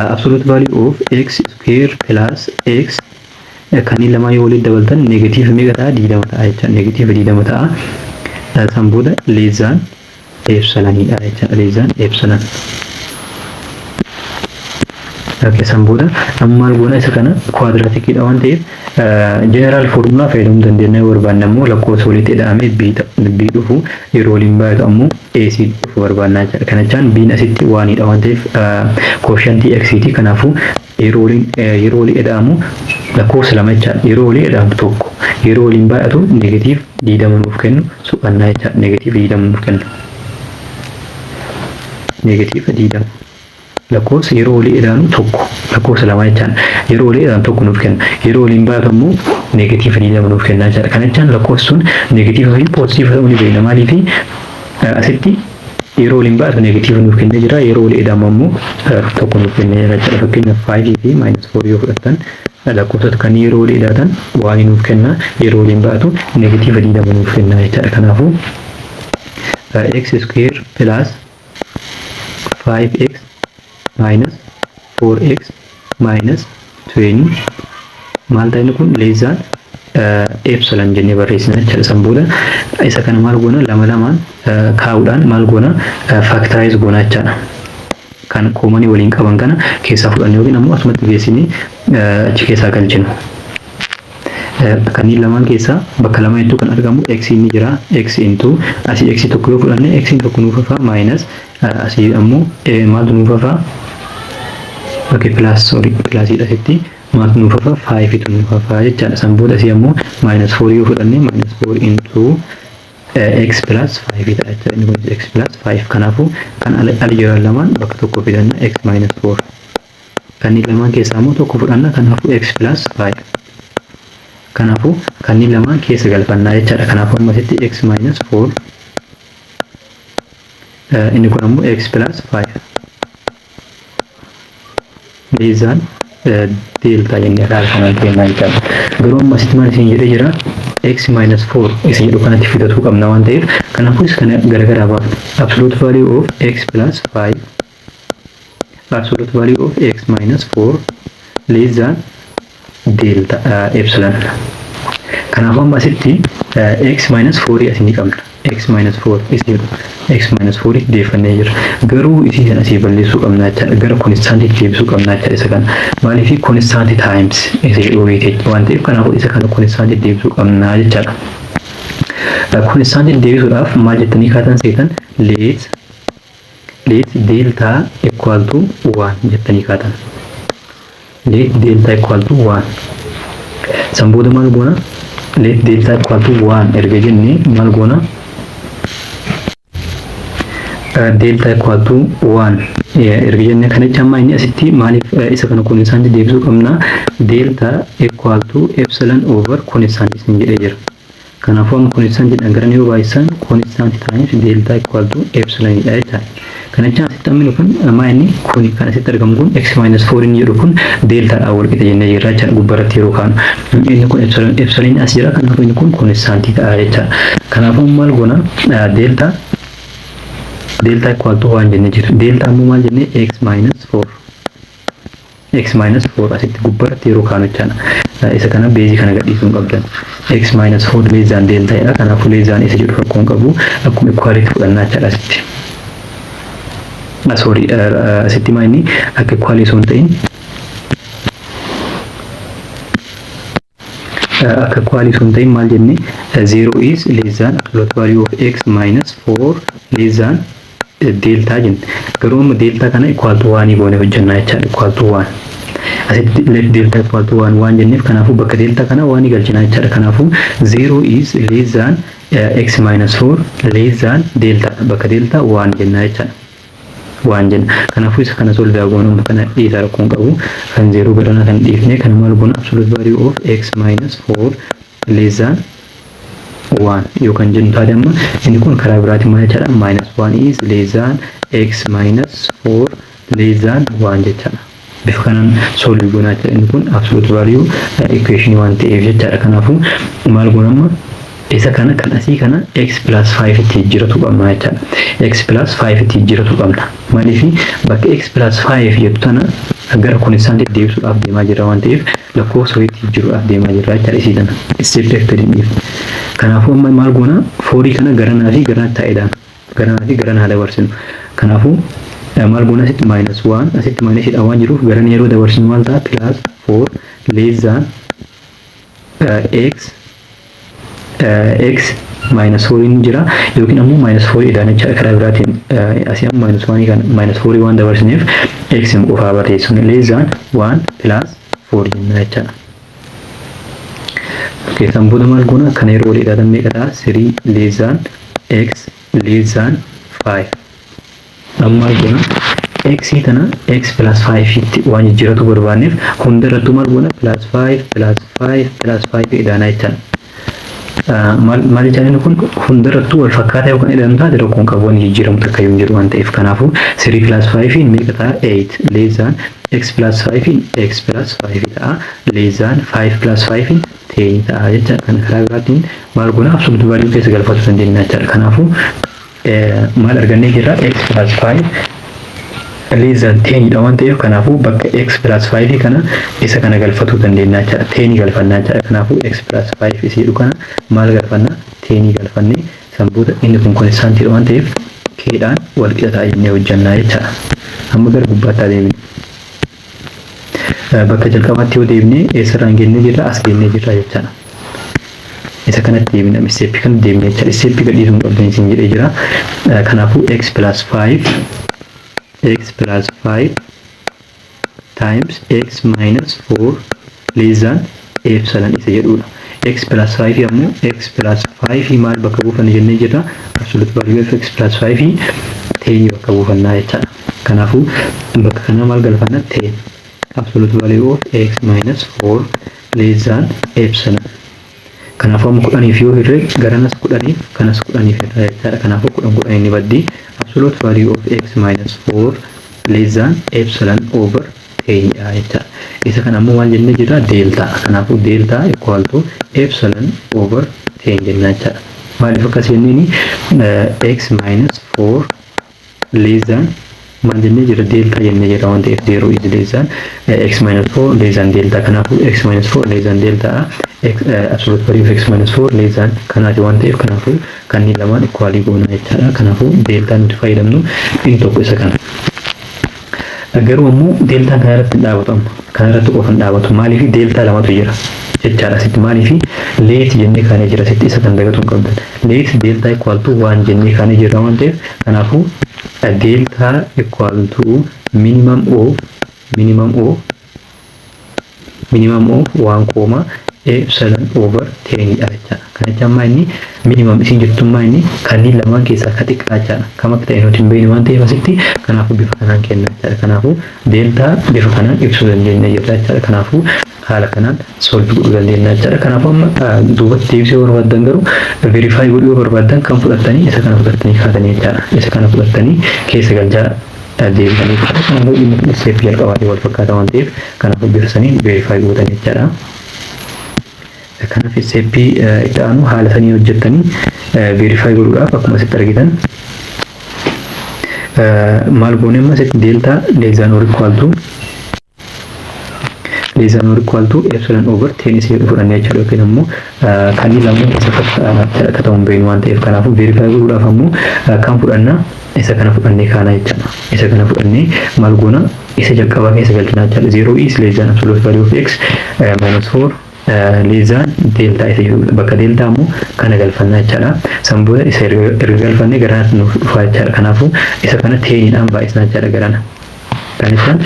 Absolute value of x square plus x kanneen lamaan yoo walitti dabaltan negative meeqa ta'a? 20 ta'a jecha, negative 20 ta'a. San booda less than epsilonidha jecha, less than epsilon. Okay, san booda amma maal goona? Isa kana quadraticiidha waan ta'eef general formula fayyadamuu dandeenya. Yoo barbaanne ammoo lakkoofsa walitti hidhamee b dhufu, yeroo waliin baay'atu ammoo ac dhufu barbaannaa jechuudha. Kana jechaan b'n asitti onedha waan ta'eef coefficientii x ti. Kanaafuu yeroo waliin hidhamu lakkoofsa lama jechaadha. Yeroo waliin hidhamu tokko, yeroo waliin baay'atu negative 20 nuuf kennu suphannaa jechaadha. Negative 20 nuuf kennu. Negative 20. Lakkoofsa yeroo walii ilaalu tokko, lakkoofsa lama jechaan, yeroo walii ilaalu tokko nuuf kenna. Yeroo waliin baay'atu ammoo negative 20 nuuf kenna jechaadha. Kana jechaan lakkoofsi sun negative fi positive ta'uu ni beekna. Maaliifi? Asitti yeroo waliin baay'atu negative nuuf kennee jira, yeroo walii ida'amu ammoo tokko nuuf kennee jira jechaadha. Fakkeenyaaf 5 fi minus 4 yoo fudhattan, lakkoofsota kan yeroo walii ida'atan one nuuf kenna, yeroo waliin baay'atu negative 20 nuuf kenna jechaadha. Kanaafuu x square plus 5x minus 4x minus 20 maal ta'e? Kun less than epsilon jennee barreessina jechaadha. San booda isa kana maal goona? Lama lamaan kaa'uudhaan maal goona? Factorize goona jechaadha. Kan commonii waliin qaban kana keessaa fudhanne yookiin ammoo asumatti geessinee achi keessaa galchinu. Kanneen lamaan keessaa bakka lama hedduu kan argamu x ni jira. X into asii x tokko yoo fudhanne, x tokko nuuf hafa, minus asii ammoo maaltu nuuf hafa? Okay, plus, sorry, plusiidha. Asitti maaltu nuuf hafa? 5 tu nuuf hafa jechaadha. San booda asii ammoo minus 4 yoo fudhanne, minus 4 into x plus 5 ta'a jechaadha. Inni kunis x plus 5. Kanaafuu kan ala jiran lamaan bakka tokko fidanna, x minus 4. Kanneen lamaan keessaa ammoo tokko fudhanna, kanaafuu x plus 5. Kanaafuu kanneen lamaan keessa galfannaa jechaadha. Kanaafuu amma asitti x minus 4, inni kun ammoo x plus 5 less than delta jennee haala kanaan kennaa jechaadha. Garuu amma asitti maal isin jedhee jira? X minus 4 isa jedhu kanatti fidatuu qabna waan ta'eef, kanaafuu isa kana garagaraa baafna. Absolute value of x plus 5 absolute value of x minus 4 less than delta epsilon. Kanaafuu amma asitti x minus 4 asii ni qabna. X minus 4 isa jedhu x minus 4 deeffannee jira. Garuu isii sana asii balleessuu qabna jechaadha. Gara constantiitti deebisuu qabna jechaadha isa kana. Maaliif? Constant times isa jedhu wayiiti waan ta'eef, kanaafuu isa kana constantiitti deebisuu qabna jechaadha. Constantiitti deebisuudhaaf maal jettanii kaatan seetan? Let delta equal to 1 jettanii kaatan. Let delta equal to 1. San booda maal goona? Let delta equal to 1 erga jennee maal goona? Delta equal to 1 erga jennee, kana jecha amma inni asitti maaliif isa kana constantii deebisuu qabna? Delta equal to epsilon over constant isin jedhee jira. Kanaafuu amma constantiidhaan garan yoo baay'isan, constant times delta equal to epsilon dha jechaadha. Kana jecha asitti amminu kun maa inni kun kan asitti argamu kun x minus 4 inni jedhu kun deltaadhaan wal qixa jennee jirra jechaadha gubbaarratti yeroo kaanu. Inni kun epsilon, epsilon as jira, kanaafuu inni kun constantii ta'a jechaadha. Kanaafuu maal goona? Delta equal to 1 jennee jira. Delta ammoo maal jennee? X minus 4. X minus 4 asitti gubbaarratti yeroo kaanu jechaadha. Isa kana baseii kana gadhiisuu hin qabdan. X minus 4 less than delta jedha. Kanaafuu less than isa jedhu rakkoo hin qabu. Akkuma equality fudhannaa jechaadha asitti. Sorry, asitti maa inni akka equality osoo hin ta'in Akka equalii sun ta'in maal jenne? 0 is less than absolute value of x minus 4 less than delta jenne. Garuu amma delta kana equal to 1 goone hojjannaa jechaadha. Equal to 1. Asitti let delta equal to 1 waan jenneef, kanaafuu bakka delta kana 1 galchinaa jechaadha. Kanaafuu 0 is less than x minus 4 less than delta, bakka delta 1 jennaa jechaadha. Waan jenna. Kanaafuu isa kana solve goonu. Kana dhiisaa, rakkoon qabu. Kan 0 garana kan dhiifne kan maal goona? Absolute value of x minus 4 less than 1 yoo kan jennu taate, amma inni kun karaa biraatiin maal jechaadha? Minus 1 is less than x minus 4 less than 1 jechaadha. Bifa kanaan solve goonaa jechaadha. Inni kun absolute value equation waan ta'eef jechaadha. Kanaafuu maal goona amma? Isa kana kan asii kana x plus 5 itti jijjiiratu qabna jechaadha. X plus 5 itti jijjiiratu qabna. Maaliif? Bakka x plus 5 jettu tana gara constantiitti deebisuudhaaf deemaa jira waan ta'eef, lakkoofsa wayiitti jijjiiruudhaaf deemaa jira jechaadha isii tana. Step akka dhiifne. Kanaafuu amma maal goona? Fourii kana garanaa fi garanatti taa'eedhaan garanaa fi garanaa dabarsinu. Kanaafuu maal goona? Asitti minus 1, asitti minusiidhaan waan jiruuf garan yeroo dabarsinu maal ta'a? Plus 4 less than x minus 4 jira yookiin ammoo minus 4 idaan jecha. Karaa biraatiin asii amma minus 1 kan minus 4 waan dabarsineef x qofaa barreessuun less than 1 plus 4 jenna jechaadha. Keessaan booda maal goona? Kana yeroo walii ida'atan meeqa ta'a? 3 less than x less than 5. Amma maal goona? X tana x plus 5 itti waan jijjiiratu barbaanneef hunda irrattuu maal goona? Plus 5 plus 5 plus 5 idaanaa jechaadha. Maal maal jechaan? Inni kun hunda irrattuu wal fakkaataa yookaan ida'amu taate rakkoon qabu, waan jijjiiramu takka iyyuu hin jiru waan ta'eef. Kanaafuu 3 plus 5 meeqa ta'a? 8 less than x plus 5 x plus 5 ta'a, less than 5 plus 5 10 ta'a jecha. Kana karaa biraatiin maal goona? Absolute value keessa galfachuu dandeenya jechaadha. Kanaafuu maal argannee jirra? X plus 5 less than 10 dha waan ta'eef, kanaafuu bakka x plus 5 kana isa kana galfatuu dandeenya jechaadha. 10 galfannaa jechaadha. Kanaafuu x plus 5 isii jedhu kana maal galfanna? 10 galfannee san booda inni kun constantiidha waan ta'eef keedhaan wal qixa ta'a jennee hojjannaa jechaadha. Amma gara gubbaatti adeemne. Bakka jalqabaatti yoo deebine eessarraan geennee jirra? As geennee jirra jechaadha. Isa kanatti deebina, stepii kana deebine jechaadha. Stepii gadhiisuu hin qabdan isin jedhee jira. Kanaafuu x plus 5, x plus 5 times x minus 4 less than epsilon isa jedhudha. X plus 5 ammoo x plus 5 maal bakka buufanna jennee jirra? Absolute value of x plus 5 10 bakka buufannaa jechaadha. Kanaafuu bakka kana maal galfanna? 10 absolute value of x minus 4 less than epsilon. Kanaafuu amma 10f yoo hirre garanas 10f kanas 10f hirra jechaadha. Kanaafuu 10 10 inni baddii, absolute value of x minus 4 less than epsilon over 10 dha jechaadha. Isa kana ammoo maal jennee jirra? Delta. Kanaafuu delta equal to epsilon over 10 jenna jechaadha. Maaliif akkas jenneeni? X minus 4 less than maal jennee jira? Delta jennee jira waan ta'eef, 0 is less than x minus 4 less than delta. Kanaafuu x minus 4 less than delta, x absolute value of x minus 4 less than kanaati waan ta'eef, kanaafuu kanneen lamaan equalii goona jechaadha. Kanaafuu delta nuti fayyadamnu inni tokko isa kana. Garuu ammoo deltaan kana irratti hin dhaabatu, amma kana irratti qofa hin dhaabatu. Maaliif? Delta lamatu jira jechaadha asitti. Maaliif? Let jennee kaanee jira asitti, isa kan dagatu hin qabdan. Let delta equal to 1 jennee kaanee jirra waan ta'eef, kanaafuu delta equal to minimum of 1 comma epsilon over 10 dha jechaadha. Kana jecha ammaa inni minimum isin jirtummaa inni kanneen lamaan keessaa ka xiqqaa jechaadha. Kam akka ta'e nuti hin beeknu waan ta'eef asitti, kanaafuu bifa kanaan kenna jechaadha. Kanaafuu delta bifa kanaan ibsuu dandeenya jirra jechaadha. Kanaafuu haala kanaan solve godhuu dandeenya jechaadha. Kanaafuu amma duubatti deebisuu yoo barbaaddan, garuu verify godhuu yoo barbaaddan, kan fudhattanii isa kana fudhattanii kaatanii jechaadha. Isa kana fudhattanii keessa galchaa deebitanii jechaadha. Kanaafuu dhimma kun step jalqabaatii wal fakkaata waan ta'eef, kanaafuu bifa saniin verify gootan jechaadha. Kanaaf stepii itti aanu haala sanii hojjettanii verify godhuudhaaf akkuma asitti argitan maal goone? Amma asitti delta less than or equal to epsilon over 10 isii jedhu fudhannee jechuudha. Yookiin ammoo kanneen lamaan keessa akka ta'u hin beeknu waan ta'eef, kanaafuu verify godhuudhaaf ammoo kan fudhanna isa kana fudhannee kaana jechaadha. Isa kana fudhannee maal goona? Isa jalqabaa keessa galchinaa jechaadha. 0 is less than absolute value of x minus 4 Less than delta isa jedhudha. Bakka delta ammoo kana galfannaa jechaadha. San booda isa erga galfannee garanatti nuuf dhufaa jechaadha. Kanaafuu isa kana teniidhaan baay'isnaa jechaadha garana. Kan isaan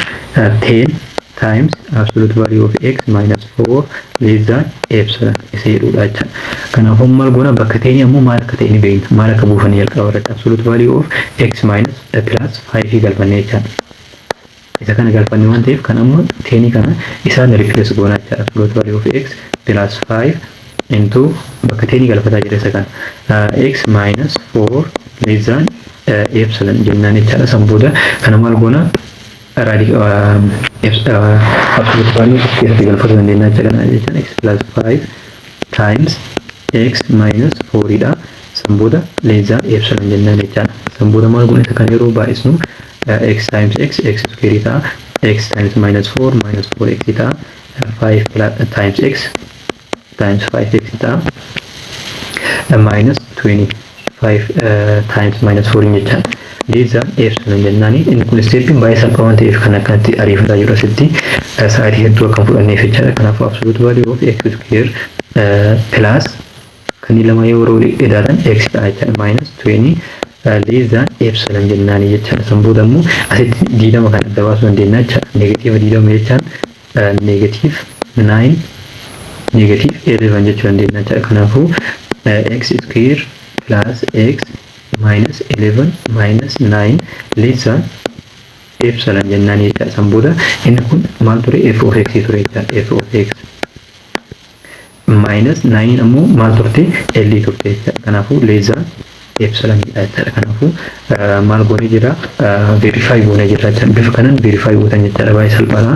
10 times absolute value of x minus 4 less than epsilon isa jedhudha jechaadha. Kanaafuu maal goona? Bakka tenii ammoo maal akka ta'e ni beekna. Maal akka buufanii jalqaba irratti absolute value of x minus plus 5 galfannee jechaadha. Isa kana galfanne waan ta'eef, kan amma tenii kana isaan replace goona jechaadha. Absolute value of x plus 5 into bakka tenii galfataa jira isa kana. X minus 4 less than epsilon jennaan jechaadha. San booda kana maal goona? Absolute value keessatti galfachuu dandeenya jecha kana jechaan x plus 5 times x minus 4 dha. San booda less than epsilon jennaan jechaadha. San booda maal goona? Isa kana yeroo baay'isnu x times x, x square ta'a, x times minus 4, minus 4x ta'a, 5 times x times 5x ta'a, minus 25 times minus 4 jechaadha. Less than epsilon jennaani. Inni kun steppiin baay'ee salphaa waan ta'eef kan akkanatti ariifataa jiru asitti sa'aatii hedduu akka fudhanneef jechaadha. Kanaafuu absolute value of x square plus kanneen lama yeroo ilaatan x ta'a jechaadha, minus 20 less than epsilon jennaani jechaadha. San booda immoo asitti 20 kan adda baasuu dandeenya jechaadha. Negative 20 jechaan negative 9, negative 11 jechuu dandeenya jechaadha. Kanaafuu x square plus x minus 11 minus 9 less than epsilon jennaan jechaadha. San booda inni kun maal ture? F of x ture jechaadha. F of x minus 9 ammoo maal turte? L turte jechaadha. Kanaafuu less than epsilon jechaadha. Kanaafuu maal goonee jira? Verify goonee jira jechaadha. Bifa kanaan verify gootan jechaadha. Baay'ee salphaadha.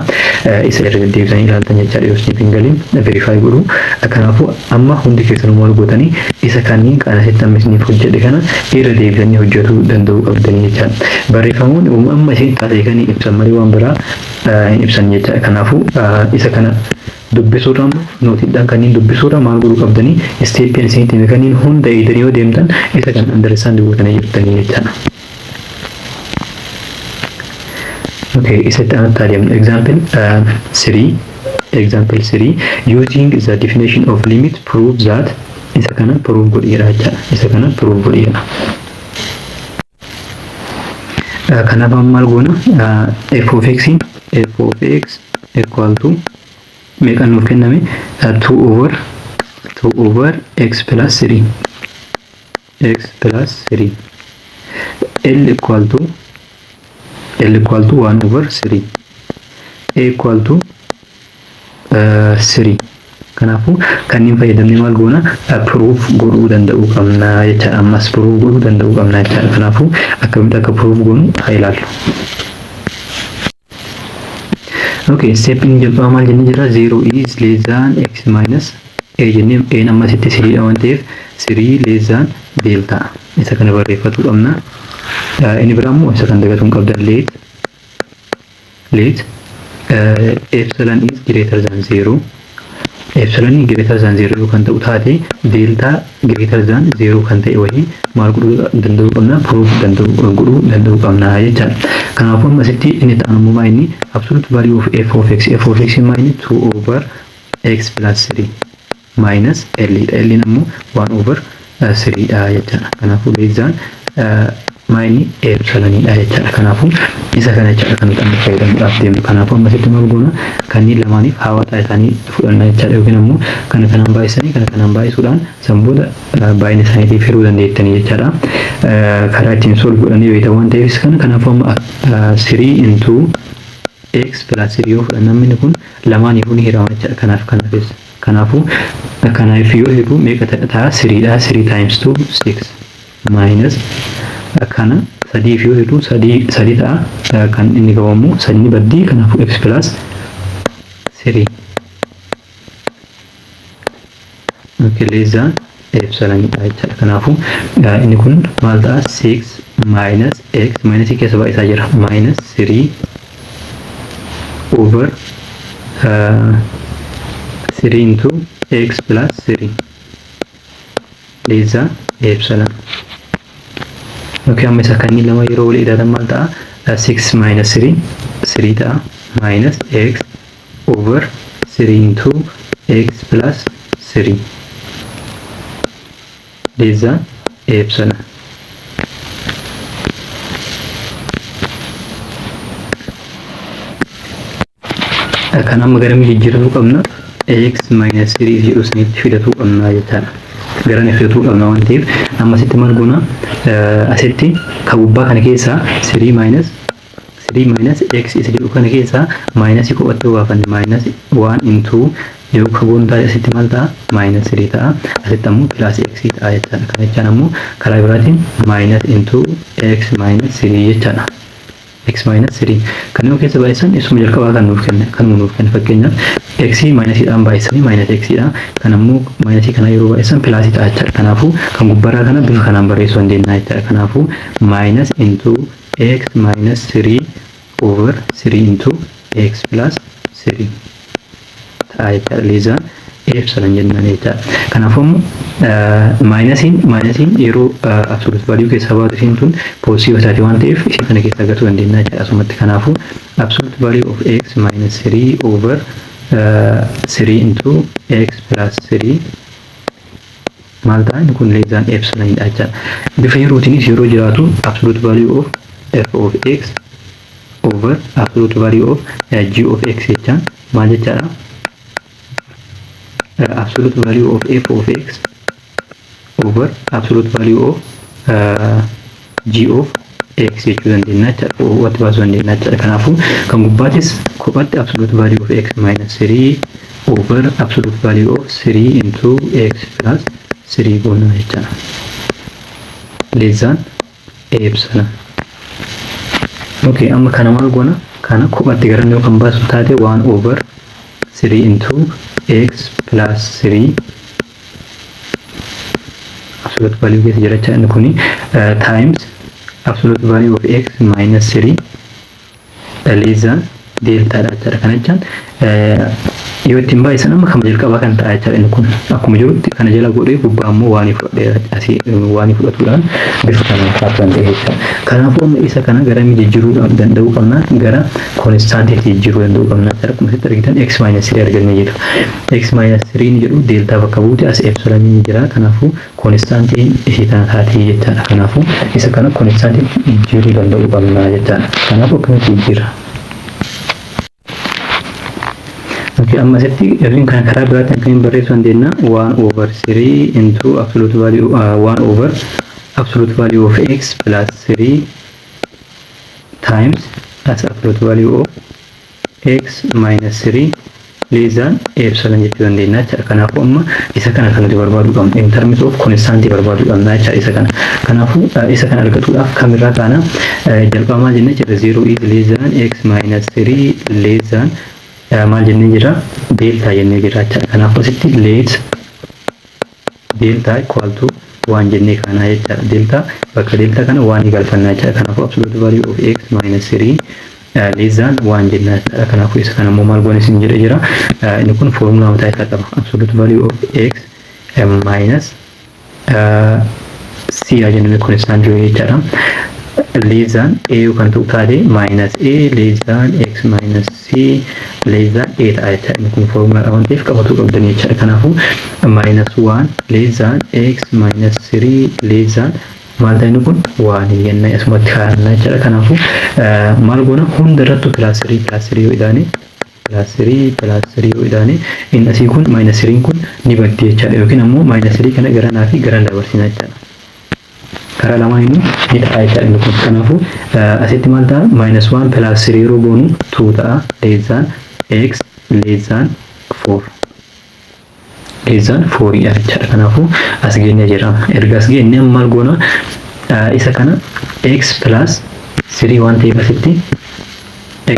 Isa irra deddeebisanii ilaaltan jechaadha. Yoo isiniif hin galin verify godhu. Kanaafuu amma hundi keessanuu maal gootanii? Isa kanneen kan asitti amma isiniif hojjedhe kana irra deebisanii hojjetuu danda'uu qabdanii jechaadha. Barreeffamoonni amma isin taatee kan ibsan malee waan biraa hin ibsan jechaadha. Kanaafuu isa kana dubbisuurra, immoo noteiidhaan kanneen dubbisuurra maal godhuu qabdanii? Steppiin isinitti hime kanneen hunda eegdanii yoo deemtan isa kan understand gootanii jirtanii jechaadha. Okay, isatti aanutti adeemnu. Example 3. Example 3. Using the definition of limit, prove that, isa kana prove godheedha jechaadha. Isa kana prove godheedha. Kanaaf amma maal goona? F of x, f of x equal to meeqa nuuf kenname? 2 over 2 over x plus 3, x plus 3, L equal to, L equal to 1 over 3, A equal to 3. Kanaafuu kanneen fayyadamnee maal goona? Proof godhuu danda'uu qabna jechaadha. Ammas proof godhuu danda'uu qabna jechaadha. Kanaafuu akkamitti akka proof goonu haa ilaallu. Okay, steppiin jalqabaa maal jennee jira? 0 is less than x minus a jennee, a amma asitti threedha waan ta'eef 3 less than delta isa kana barreeffatuu qabna. Inni biraa immoo isa kan dagatuu hin qabdan, let epsilon is greater than 0. Epsilon greater than 0 yoo kan ta'u taate, delta greater than 0 kan ta'e wayii maal godhuu danda'uu qabna? Proof danda'uu godhuu danda'uu qabna jechaadha. Kanaafuu amma asitti inni ta'an immoo maa inni absolute value of f of x, f of x maa inni 2 over x plus 3 minus l dha. L ammoo 1 over 3 dha jechaadha. Kanaafuu less than maa inni epsilonidha jechaadha. Kanaafuu isa kana jechaadha kan nuti amma fayyadamuudhaaf deemnu. Kanaafuu amma asitti maal goona? Kanneen lamaaniif hawwataa isaanii fudhanna jechaadha. Yookiin ammoo kana kanaan baay'isanii, kana kanaan baay'isuudhaan san booda baay'ina isaaniitiif hiruu dandeettanii jechaadha. Karaa ittiin solve godhanii beektan waan ta'eef kana. Kanaafuu amma 3 into x plus 3 yoo fudhanna, inni kun lamaaniifuu ni hirama jechaadha. Kanaaf kanaafis. Kanaafuu kanaaf yoo hiru meeqa ta'a? 3 dha. 3 times 2, 6, minus kana sadiif yoo hiru sadii sadii ta'a. Kan inni qabamu sadii baddii. Kanaafuu x plus 3, okay, less than epsilon dha jechaadha. Kanaafuu inni kun maal ta'a? 6 minus x, minus keessa baay'isaa jira, minus 3 over 3 into x plus 3 less than epsilon. Okay, amma isa kanneen lama yeroo wal ilaatan maal ta'a? 6 minus 3, 3 ta'a, minus x over 3 into x plus 3 less than epsilon. Kan amma gara jijjiirratuu qabna? X minus 3 jedhu sanitti fidatuu qabna jechaadha. Gara fidatuu qabna waan ta'eef, amma asitti maal goona? Asitti kan gubbaa kana keessaa 3 minus 3 minus x isa jedhu kana keessaa minus kophatti yoo baafanne, minus 1 into yoo ka goonu taate, asitti maal ta'a? Minus 3 ta'a. Asitti ammoo plus x ta'a jechaadha. Kana jechaan ammoo karaa biraatiin minus into x minus 3 jechaadha. X minus 3 kan yoo keessa baay'isan isuma jalqabaa kan nuuf kenne, kanuma nuuf kenne. Fakkeenyaaf, x minusiidhaan baay'isanii minus x dha. Kan ammoo minusii kana yeroo baay'isan plusii ta'a jechaadha. Kanaafuu kan gubbaarraa kana bifa kanaan barreessuu dandeenya jechaadha. Kanaafuu minus into x minus 3 over 3 into x plus 3 ta'a jechaadha. Less than epsilon jennaan jechaadha. Kanaafuu immoo minusiin yeroo absolute value keessaa baatu isiin tun positive taati waan ta'eef, ishee kana keessaa gatuu dandeenya jechaadha asumatti. Kanaafuu absolute value of x minus 3 over 3 into x plus 3 maal ta'a? Inni kun less than epsilon dha jechaadha. Bifa yerootiinis yeroo jiraatu, absolute value of f of x over absolute value of g of x jechaan maal jechaadha? Absolute value of f of x over absolute value of g of x jechuu dandeenya jechaadha. Watti baasuu dandeenya jechaadha. Kanaafuu kan gubbaatis kophatti absolute value of x minus 3 over absolute value of 3 into x plus 3 goona jechaadha. Less than epsilon. Okay, amma kana maal goona? Kana kophatti gara yoo kan baasu taate, 1 over 3 into x plus 3 absolute value keessa jira jecha inni kuni, times absolute value of x minus 3 less than delta dha jechaadha. Kana jechaan yoo ittiin baay'isan amma kan jalqabaa kan ta'a jechaadha. Inni kun akkuma jirutti kana jala godhee, gubbaa immoo waanii fudhadhee, asii waanii fudhatuudhaan bifa kanaan kaasuu dandeenya jechaadha. Kanaafuu amma isa kana gara jijjiiruu danda'uu qabna? Gara constantiitti jijjiiruu danda'uu qabna jechaadha. Akkuma asitti argitan, x minus 3 argannee jiru. X minus 3 ni jedhu delta bakka buute, as epsilon ni jira. Kanaafuu constantiin ishee tana taatii jechaadha. Kanaafuu isa kana constantiitti jijjiiruu danda'uu qabna jechaadha. Kanaafuu akkamitti jijjiirra? Okay, amma asitti yookiin kana karaa biraatiin akkamiin barreessuu dandeenya? 1 over 3 into absolute value 1 over absolute value of x plus 3 times as absolute value of x minus 3 less than epsilon jechuu dandeenya jechaadha. Kanaafuu amma isa kana kan nuti barbaaduu qabnu, in terms of constant barbaaduu qabna jechaadha isa kana. Kanaafuu isa kana argatuudhaaf kamirraa kaana? Jalqaba maal jennee jira? 0 is less than x minus 3 less than maal jennee jira? Delta jennee jira jechaadha. Kanaafuu asitti let delta equal to one jennee kaanaa jechaadha. Delta bakka delta kana one galfannaa jechaadha. Kanaafuu absolute value of x minus 3 less than one jennaa jechaadha. Kanaafuu isa kana immoo maal goone isin jedhee jira? Inni kun foormulaa mataa isaa qaba. Absolute value of x minus c haa jennu, constant jechaadha. Less than a kan ta'u taate, minus a less than x minus c less than a ta'a jechaadha. Inni kun foormulaa waan ta'eef qabatuu qabdanii jechaadha. Kanaafuu minus 1 less than x minus 3 less than maal ta'e? Inni kun one jennee asumatti kaa'annaa jechaadha. Kanaafuu maal goona? Hunda irrattu plus 3 plus 3 yoo idaane, plus 3 plus 3 yoo idaane, inni asii kun minus 3 kun ni baddi jechaadha. Yookiin ammoo minus 3 kana garanaa fi garan dabarsina jechaadha. Karaa lamaanuu ni ta'a jechaadha inni kun. Kanaafuu asitti maal ta'a? Minus 1 plus 3 yeroo goonu 2 ta'a, less than x less than 4, less than 4 dha jechaadha. Kanaafuu as geenye jira. Erga as geenye maal goona? Isa kana x plus 3 waan ta'eef, asitti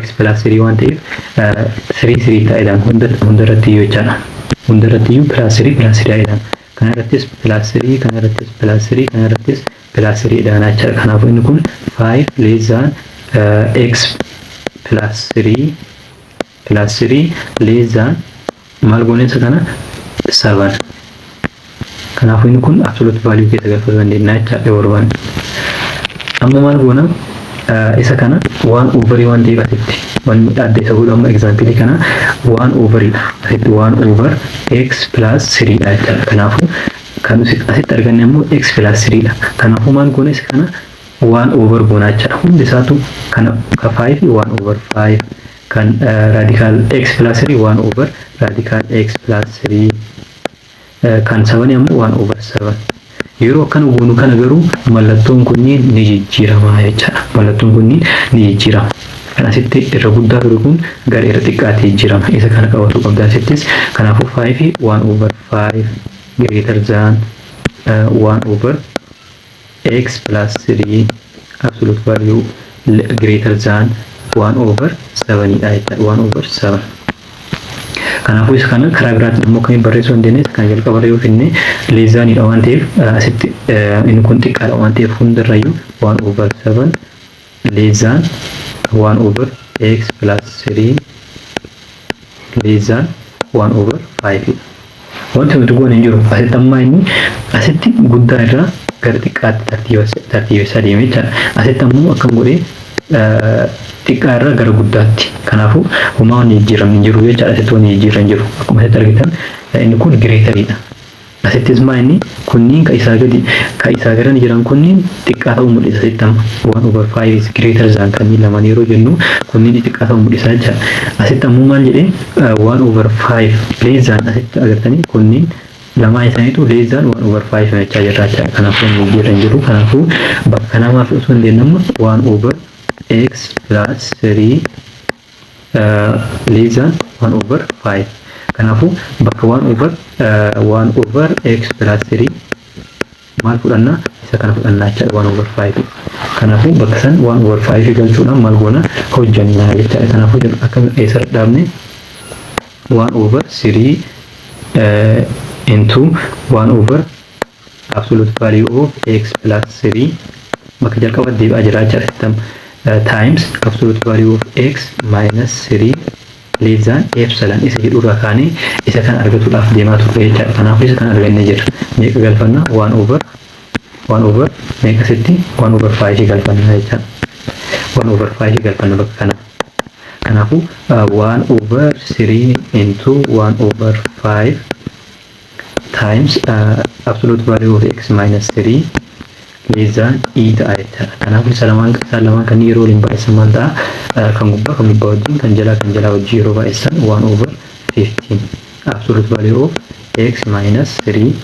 x plus 3 waan ta'eef, 3 3 ta'edhaan hunda irratti iyyuu jechaadha. Hunda irratti iyyuu plus 3 plus 3 ta'edhaan. Kana irrattis plus 3, kana irrattis plus 3, kana irrattis plus 3 dhaan jechaadha. Kanaafuu inni kun 5 less than x plus 3 plus 3 less than maal goone isa kana? 7. Kanaafuu inni kun absolute value keessa galfachuu dandeenya jechaadha yoo barbaanne. Amma maal goona? Isa kana one overii waan ta'eef, asitti wanni adda isa godhu amma example kana one overiidha. Asitti one over x plus 3 dha jechaadha. Kanaafuu kan asitti arganne immoo x plus 3 dha. Kanaafuu maal goone? Isa kana one over goonaa jechaadha. Hundi isaatu kana ka 5 1 over 5, kan radical x plus 3 1 over radical x plus 3, kan 7 ammoo 1 over 7. Yeroo akkana goonu kana garuu mallattoon kunniin ni jijjiirama jechaadha. Mallattoon kunniin ni jijjiirama. Kan asitti irra guddaa ture kun gara irra xiqqaatti jijjiirama. Isa kana qabatu qabda asittis. Kanaafuu 5 1 over 5 greater than 1 over x plus 3 absolute value greater than 1 over 7 dha jechaadha. 1 over 7. Kanaafuu isa kana karaa biraatiin immoo akkamiin barreessuu dandeenya? Isa kana jalqaba yoo finne, less thaniidha waan ta'eef, asitti inni kun xiqqaadha waan ta'eef, hundarrayyuu 1 over 7 less than 1 over x plus 3 less than 1 over 5 dha. Wanti nuti goone hin jiru. Asitti ammaa inni asitti guddaa irraa gara xiqqaatti tartiibessaa deeme jechaadha. Asitti ammoo akkam godhee? Xiqqaa irraa gara guddaatti. Kanaafuu homaa wanni jijjiiramni hin jiru jechaadha. Asitti wanni jijjiiran hin jiru. Akkuma asitti argitan inni kun greateriidha. Asittis maa inni kunniin ka isaa gadi, ka isaa garan jiran kunniin xiqqaa ta'uu mul'isa. Asitti amma 1 over 5 is greater than kanneen lamaan yeroo jennu kunniin xiqqaa ta'uu mul'isa jechaadha. Asitti ammoo maal jedhee? 1 over 5 less than, asitti agartanii, kunniin lamaan isaaniitu less than 1 over 5 jechaa jirra jechaadha. Kanaafuu wanni jijjiirra hin jiru. Kanaafuu bakka kanaa maal fudhachuu dandeenya amma? 1 over x plus 3 less than 1 over 5. Kanaafuu bakka 1 over 1 over x plus 3 maal fudhanna? Isa kana fudhannaa jechaadha, 1 over 5. Kanaafuu bakka san 1 over 5 galchuudhaan maal goona? Hojjannaa jechaadha. Kanaafuu akka eessarra dhaabne? 1 over 3 into 1 over absolute value of x plus 3, bakka jalqaba deebi'aa jira jechaadha, times absolute value of x minus 3 less than epsilon isa jedhurraa kaanee isa kan argatuudhaaf deemaa turre jechaadha. Kanaafuu isa kan argannee jirra. Meeqa galfanna? 1 over 1 over meeqa sitti? 1 over 5 galfanna jechaadha. 1 over 5 galfanna bakka kana. Kanaafuu 1 over 3 into 1 over 5 times absolute value of x minus 3 less than e ta'a jechaadha. Kanaafuu isa lamaan, isaan lamaan kan yeroo waliin baay'isan maal ta'a? Kan gubbaa kan gubbaa wajjin, kan jalaa kan jalaa wajjin yeroo baay'isan 1 over 15 absolute value of x minus 3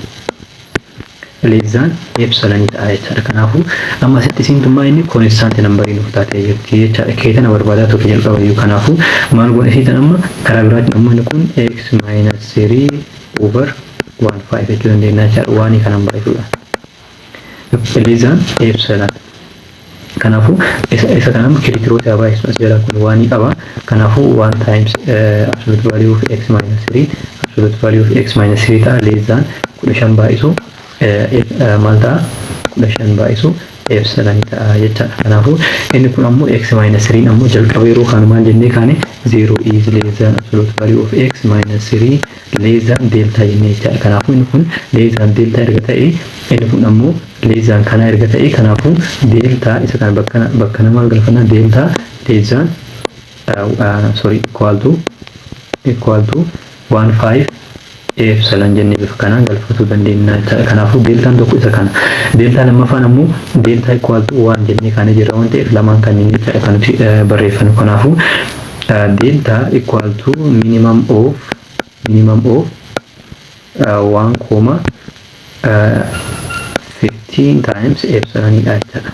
less than epsilon ta'a jechaadha. Kanaafuu amma asitti isiin tummaa inni constant numberii nuuf taatee jirti jechaadha. Keetana barbaadaa turre jalqaba iyyuu. Kanaafuu maal goone isiitan amma? Karaa biraatiin ammoo inni kun x minus 3 over 1 5 jechuu dandeenya jechaadha. Waanii kanan baay'isuudha. Less than epsilon. Kanaafuu isa kana criss-crossii haa baay'isu. As jalaa kun waanii qaba. Kanaafuu 1 times absolute value of x minus 3 absolute value of x minus 3 ta'a, less than 15 baay'isu maal ta'a? 15 baay'isu epsilon ta'a jechaadha. Kanaafuu inni kun ammoo x minus 3 ammoo jalqaba yeroo kaanu maal jennee kaane? 0 is less than absolute value of x minus 3 less than delta jennee jechaadha. Kanaafuu inni kun less than delta erga ta'e, inni kun ammoo less than kanaa erga ta'e, kanaafuu delta isa kana bakka namaa galfanna, delta less than, sorry, equal to 1 5 epsilon jennee bifa kanaan galfachuu dandeenya jechaadha. Kanaafuu deltaan tokko isa kana. Deltaa lammaffaan ammoo delta equal to 1 jennee kaanee jirra waan ta'eef, lamaan kanneen jechaadha kan nuti barreeffannu. Kanaafuu delta equal to minimum of 1 comma 15 times epsilon dha jechaadha.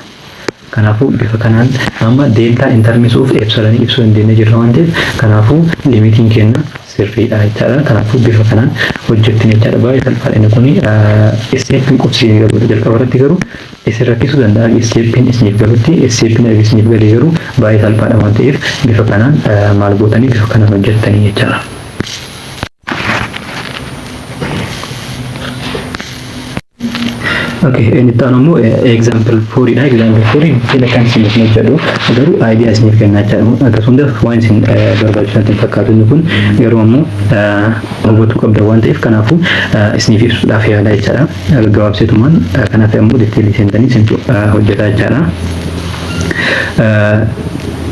Kanaafuu bifa kanaan amma delta in terms of epsilon ibsuu dandeenya jirra waan ta'eef, kanaafuu limitiin keenya sirriidha jechaadha. Kanaafuu bifa kanaan hojjettin jechaadha. Baay'ee salphaadha inni kuni, steppiin qubsiisee galuudha. Jalqaba irratti garuu isin rakkisuu danda'a. Steppiin isiniif galutti, steppiin erga isiniif galee garuu baay'ee salphaadha waan ta'eef, bifa kanaan maal gootanii bifa kanaan hojjettanii jechaadha. Okay, inni itti aanu immoo example 4 dha. Example 4 fila kan isiniif hojjedhu garuu idea isiniif kennaa jechaadha. Akkasumas waan isin barbaachisu natti hin fakkaatu inni kun, garuu ammoo hubachuu qabda waan ta'eef, kanaafuu isiniif ibsuudhaaf yaala jechaadha. Gabaabseetumaan kanaaf ammoo detailii seentanii isintu hojjetaa jechaadha.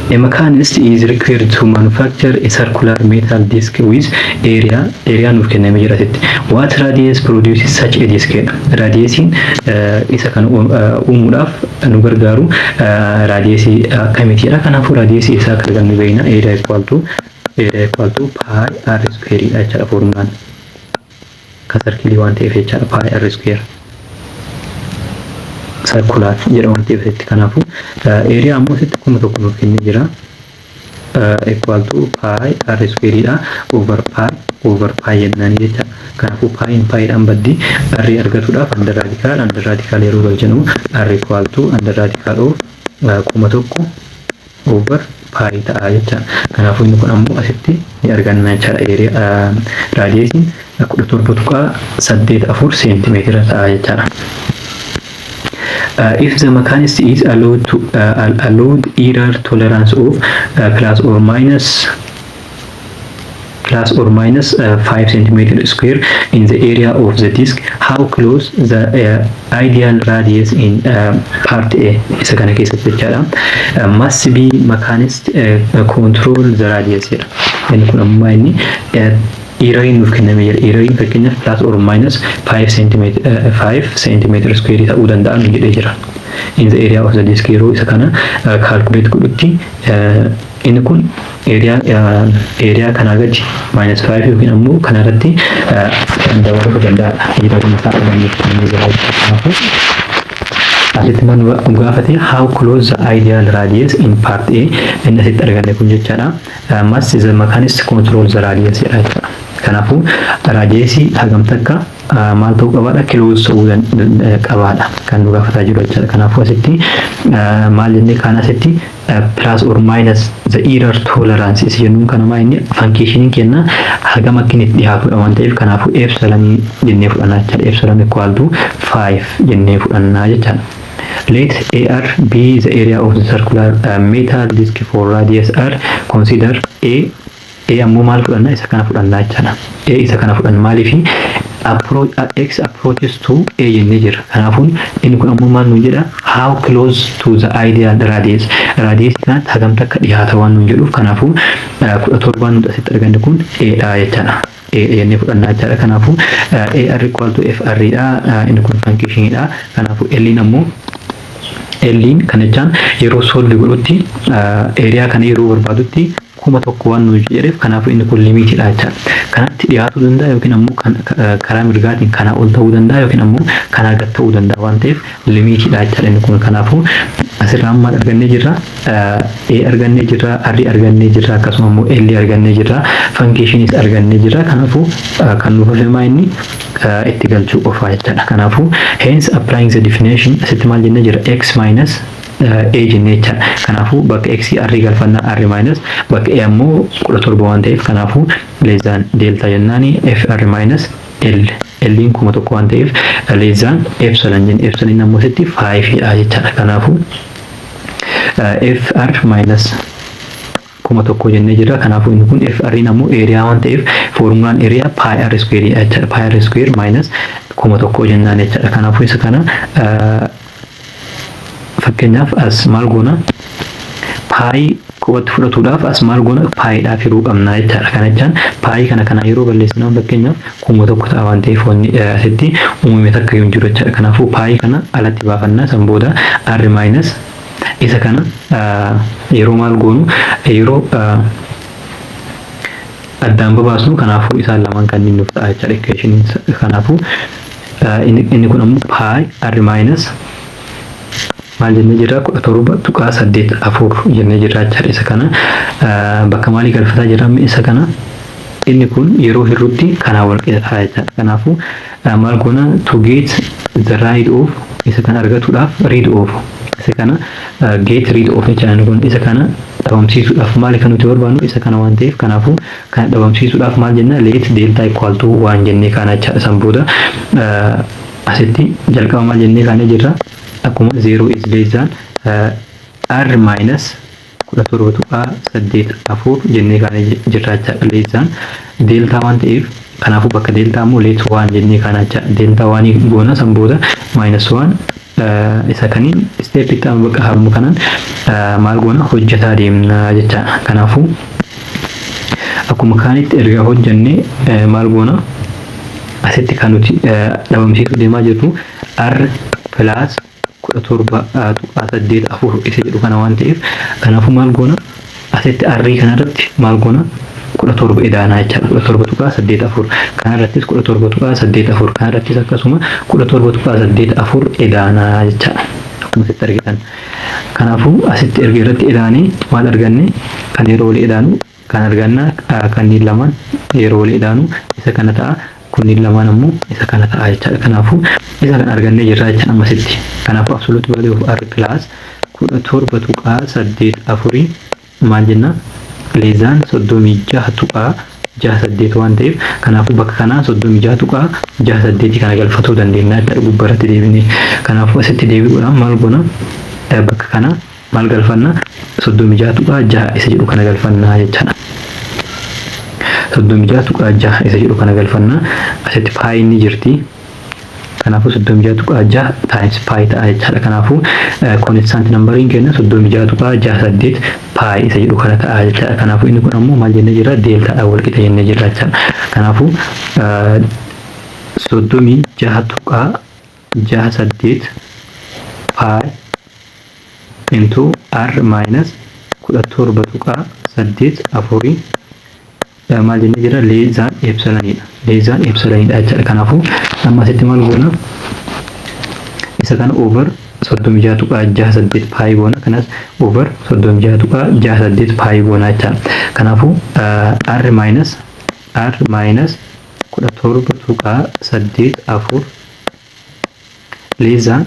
A machinist is required to manufacture a circular metal disc with area nuuf kennamee jira asitti. What radius produces such a disc? Radiusiin isa kan uumuudhaaf nu gargaaru radiusii akkamiitiidha? Kanaafuu radiusii isaa akka argannu beekna. Area equal to pi r square dha jechaadha formulaan. Kan circleii waan ta'eef jechaadha, pi r square. Circular jedha waan ta'eef asitti. Kanaafuu area ammoo asitti 1000 nuuf kennee jira. Equal to pi r square dha, over pi over pi jennaani jecha. Kanaafuu piin piidhaan baddi. R argatuudhaaf under radical yeroo galchinu, r equal to under radical of 1000 over pi ta'a jecha. Kanaafuu inni kun ammoo asitti ni arganna jechaadha. Area radiusiin 17.84 seentimeetira ta'a jechaadha. If the machinist is allowed error tolerance of plus or minus 5 centimeter square in the area of the disc, how close the ideal radius in part A, isa kana keessatti jechaadha, must be machinist control the radius jedha. Inni kun ammoo inni erroriin nuuf kennamee jira. Erroriin fakkeenyaaf plus or minus 5 centimeter 5 centimeter square ta'uu danda'a nu jedhee jira. In the area of the disk yeroo isa kana calculate godhutti, inni kun area kanaa gadi minus 5 yookiin ammoo kanarratti kan dabaluu danda'adha. Erroriin isaa argannuuf kennamee jira. Kanaafuu asitti maal nu gaafate? How close the ideal radius in part A, inni asitti arganne kun jechaadha. Must the machinist control the radius jedha jechaadha. Kanaafuu radiusii hagam takka maal ta'uu qabaadha? Close ta'uu qabaadha kan nu gaafataa jiru jechaadha. Kanaafuu asitti maal jennee kaan asitti plus or minus the error tolerance isa jennuun kana maa inni functioniin kenna hagam akka inni itti dhiyaatudha waan ta'eef, kanaafuu epsilonii jennee fudhannaa jechaadha. Epsilon equal to 5 jennee fudhannaa jechaadha. Let AR be the area of the circular metal disc for radius R. Consider A. A ammoo maal fudhanna? Isa kana fudhannaa jechaadha. A isa kana fudhanna. Maaliifi? Approach x approaches to A jennee jira. Kanaafuu inni kun ammoo maal nuun jedha? How close to the ideal radius. Radius kanatti hagam takka dhiyaata waan nuun jedhuuf, kanaafuu 17n nuti asitti arganne kun A dha jechaadha. A jennee fudhannaa jechaadha. Kanaafuu AR equal to FR dha. Inni kun function dha. Kanaafuu L ammoo, L kan jechaan yeroo solve godhutti, area kana yeroo barbaadutti 1000 waan nuyi jedheef, kanaafuu inni kun limitiidha jechaadha. Kanatti dhiyaatuu danda'a yookiin ammoo karaa mirgaatiin kanaa ol ta'uu danda'a yookiin ammoo kanaa gad ta'uu danda'a waan ta'eef limitiidha jechaadha inni kun. Kanaafuu asirraa maal argannee jirra? A argannee jirra, R argannee jirra, akkasuma immoo L argannee jirra, functionis argannee jirra. Kanaafuu kan nuuf hafe maa inni itti galchuu qofaa jechaadha. Kanaafuu hence applying the definition, asitti maal jennee jira? X minus A jennee jechaadha. Kanaafuu bakka x r galfannaa, r minus bakka a ammoo 17 waan ta'eef, kanaafuu less than delta jennaani f r minus l, L'n 1000 waan ta'eef, less than epsilon jenne. Epsilon ammoo asitti 5 dha jechaadha. Kanaafuu f r minus 1000 jennee jirra. Kanaafuu inni kun f r ammoo area waan ta'eef, formulaan area pi r square jechaadha. Pi r square minus 1000 jennaan jechaadha. Kanaafuu isa kana fakkeenyaaf as maal goona? Pi qubatti fudhatuudhaaf as maal goona? Piidhaaf hiruu qabna jechaadha. Kana jechaan pi kana yeroo balleessinu, fakkeenyaaf 1000 ta'a waan ta'eef, wanni asitti uumame takka hin jiru jechaadha. Kanaafuu pi kana alatti baafannaa, san booda r minus isa kana yeroo maal goonu, yeroo addaan babaasnu, kanaafuu isaan lamaan kanneen nuuf ta'a jechaadha equation. Kanaafuu inni kun ammoo pi r minus maal jennee jirra? 17.84 jennee jirra jechaadha. Isa kana bakka maalii galfataa jirra? Isa kana inni kun yeroo hirrutti kanaa wal qixa ta'a jechaadha. Kanaafuu maal goona? To get the rid of, isa kana argatuudhaaf, rid of isa kana, get rid of jechaadha. Kun isa kana dhabamsiisuudhaaf maali kan nuti barbaannu? Isa kana waan ta'eef, kanaafuu kana dhabamsiisuudhaaf maal jenna? Let delta equal to waan jennee kana jechaadha. San booda asitti jalqaba maal jennee kaanee jirra? Akkuma 0 is less than r minus 17.84 jennee kaanee jirra jechaadha. Less than delta waan ta'eef Kanaafuu bakka delta ammoo let one jennee kana jecha delta one goona. San booda minus one isa kaniin step itti aanu bakka haaluma kanaan maal goona, hojjetaa deemna jechaadha. Kanaafuu akkuma kaanitti erga hojjenne maal goona? Asitti kan nuti dhabamsiisuu deemaa jirru r plus 17.84 isa jedhu kana waan ta'eef, kanaafuu maal goona? Asitti r kanarratti maal goona? 17 idaanaa jechaadha. 17.84 kanarrattis, 17.84 kanarrattis akkasuma 17.84 idaanaa jechaadha. Akkuma asitti argitan. Kanaafuu asitti erga irratti idaanee maal arganne? Kan yeroo walii idaanu kan arganna, kanneen lamaan yeroo walii idaanu isa kana ta'a. Kunniin lamaan ammoo isa kana ta'a jechaadha. Kanaafuu isa kana argannee jirra jechaadha ammasitti. Kanaafuu absolute value of r plus 17.84 maal jenna? Less than 36.68 waan ta'eef, kanaafuu bakka kanaa 36.68 kana galfatuu dandeenya jechaadha gubbaratti deebinee. Kanaafuu asitti deebi'uudhaan maal goona? Bakka kana maal galfanna? 36.6 isa jedhu kana galfannaa jechaadha. 36.6 isa jedhu kana galfannaa. Asitti pi ni jirti. Kanaafuu 36.6 times pi ta'a jechaadha. Kanaafuu constant numberiin keenya 36.68 pi isa jedhu kana ta'a jechaadha. Kanaafuu inni kun ammoo maal jennee jirra? Deltadhaan wal qixa jennee jirra jechaadha. Kanaafuu 36.68 pi into r minus 17.84 maal jennee jira? Less than epsilonidha. Less than epsilonidha jechaadha. Kanaafuu amma asitti maal goona? Isa kana over 36.68 pi goona. Kanas over 36.68 pi goona jechaadha. Kanaafuu r minus 17.84 less than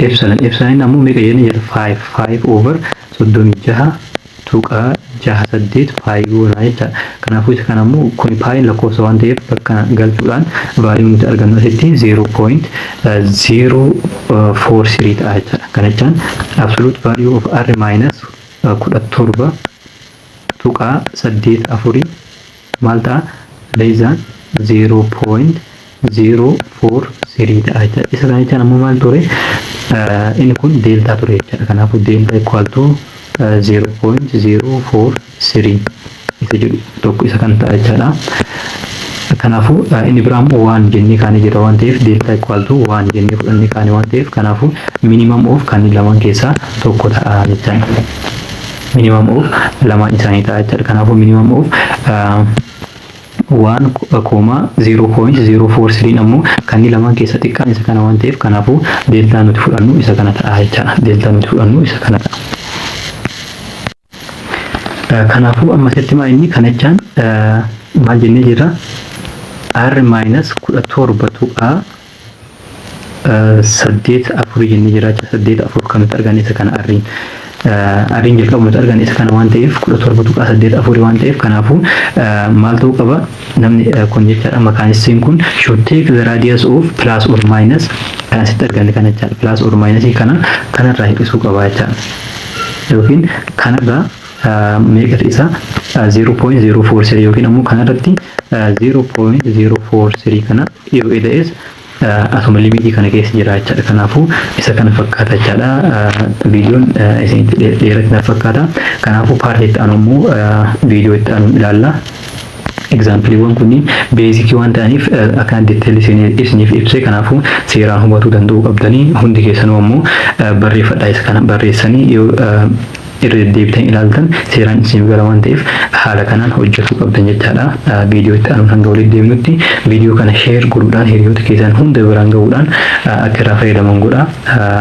epsilon. Epsilon ammoo meeqa jennee jira? 5. 5 over 36.68 pi goona jechaadha. Kanaafuu isa kana ammoo kun piin lakkoofsa waan ta'eef bakka galchuudhaan value nuti argannu asitti 0.043 ta'a jechaadha. Kana jechaan absolute value of r minus 17.84 maal ta'a? Less than 0.043 ta'a jechaadha. Isa kana jechaan ammoo maal ture? Inni kun delta ture jechaadha. Kanaafuu delta equal to 0.043 isa jedhu tokko isa kan ta'a jechaadha. Kanaafuu inni biraa immoo one jennee kaanee jira waan ta'eef, delta equal to one jennee fudhannee kaane waan ta'eef, kanaafuu minimum of kanneen lamaan keessaa tokko ta'a jechaadha. Minimum of lamaan isaanii ta'a jechaadha. Kanaafuu minimum of one comma 0.043 ammoo kanneen lamaan keessaa xiqqaan isa kana waan ta'eef, kanaafuu delta nuti fudhannu isa kana ta'a jechaadha. Delta nuti fudhannu isa kana ta'a. Kanaafuu amma asitti maa inni kana jechaan maal jennee jirra? R minus 17.84 jennee jira jecha. 8 4 kan nuti arganne isa kana. R'iin jalqaba nuti arganne isa kana waan ta'eef, 17.84 waan ta'eef, kanaafuu maal ta'uu qaba namni kun jechaadha? Mechanistiin kun should take the radius of plus or minus kan asitti arganne kana jechaadha. Plus or minus kana kanarraa hir'isuu qaba jechaadha, yookiin kanarraa meeqa isa 0.043 yookiin ammoo kanarratti 0.043 kana yoo ida'es asuma limitii kana keessa jira jechaadha. Kanaafuu isa kana fakkaata jechaadha. Viidiyoon isinitti dheeratti na fakkaata. Kanaafuu partii itti aanu immoo viidiyoo itti aanu ilaalla. Exampleiiwwan kunniin basicii waan ta'aniif akkaan detail isiniif ibse. Kanaafuu seeraan hubatuu danda'uu qabdanii. Hundi keessanuu ammoo barreeffadhaa. Isa kana barreessanii yoo irra deddeebitan ilaaltan seeraan isiniif gala waan ta'eef, haala kanaan hojjetuu qabdan jechaadha. Viidiyoo itti aanuun hanga walitti deemnutti viidiyoo kana share godhuudhaan hiriyoota keessan hunda biraan gahuudhaan akka irraa fayyadaman godha.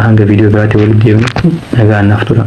Hanga viidiyoo biraatti walitti deemnutti nagaan naaf tura.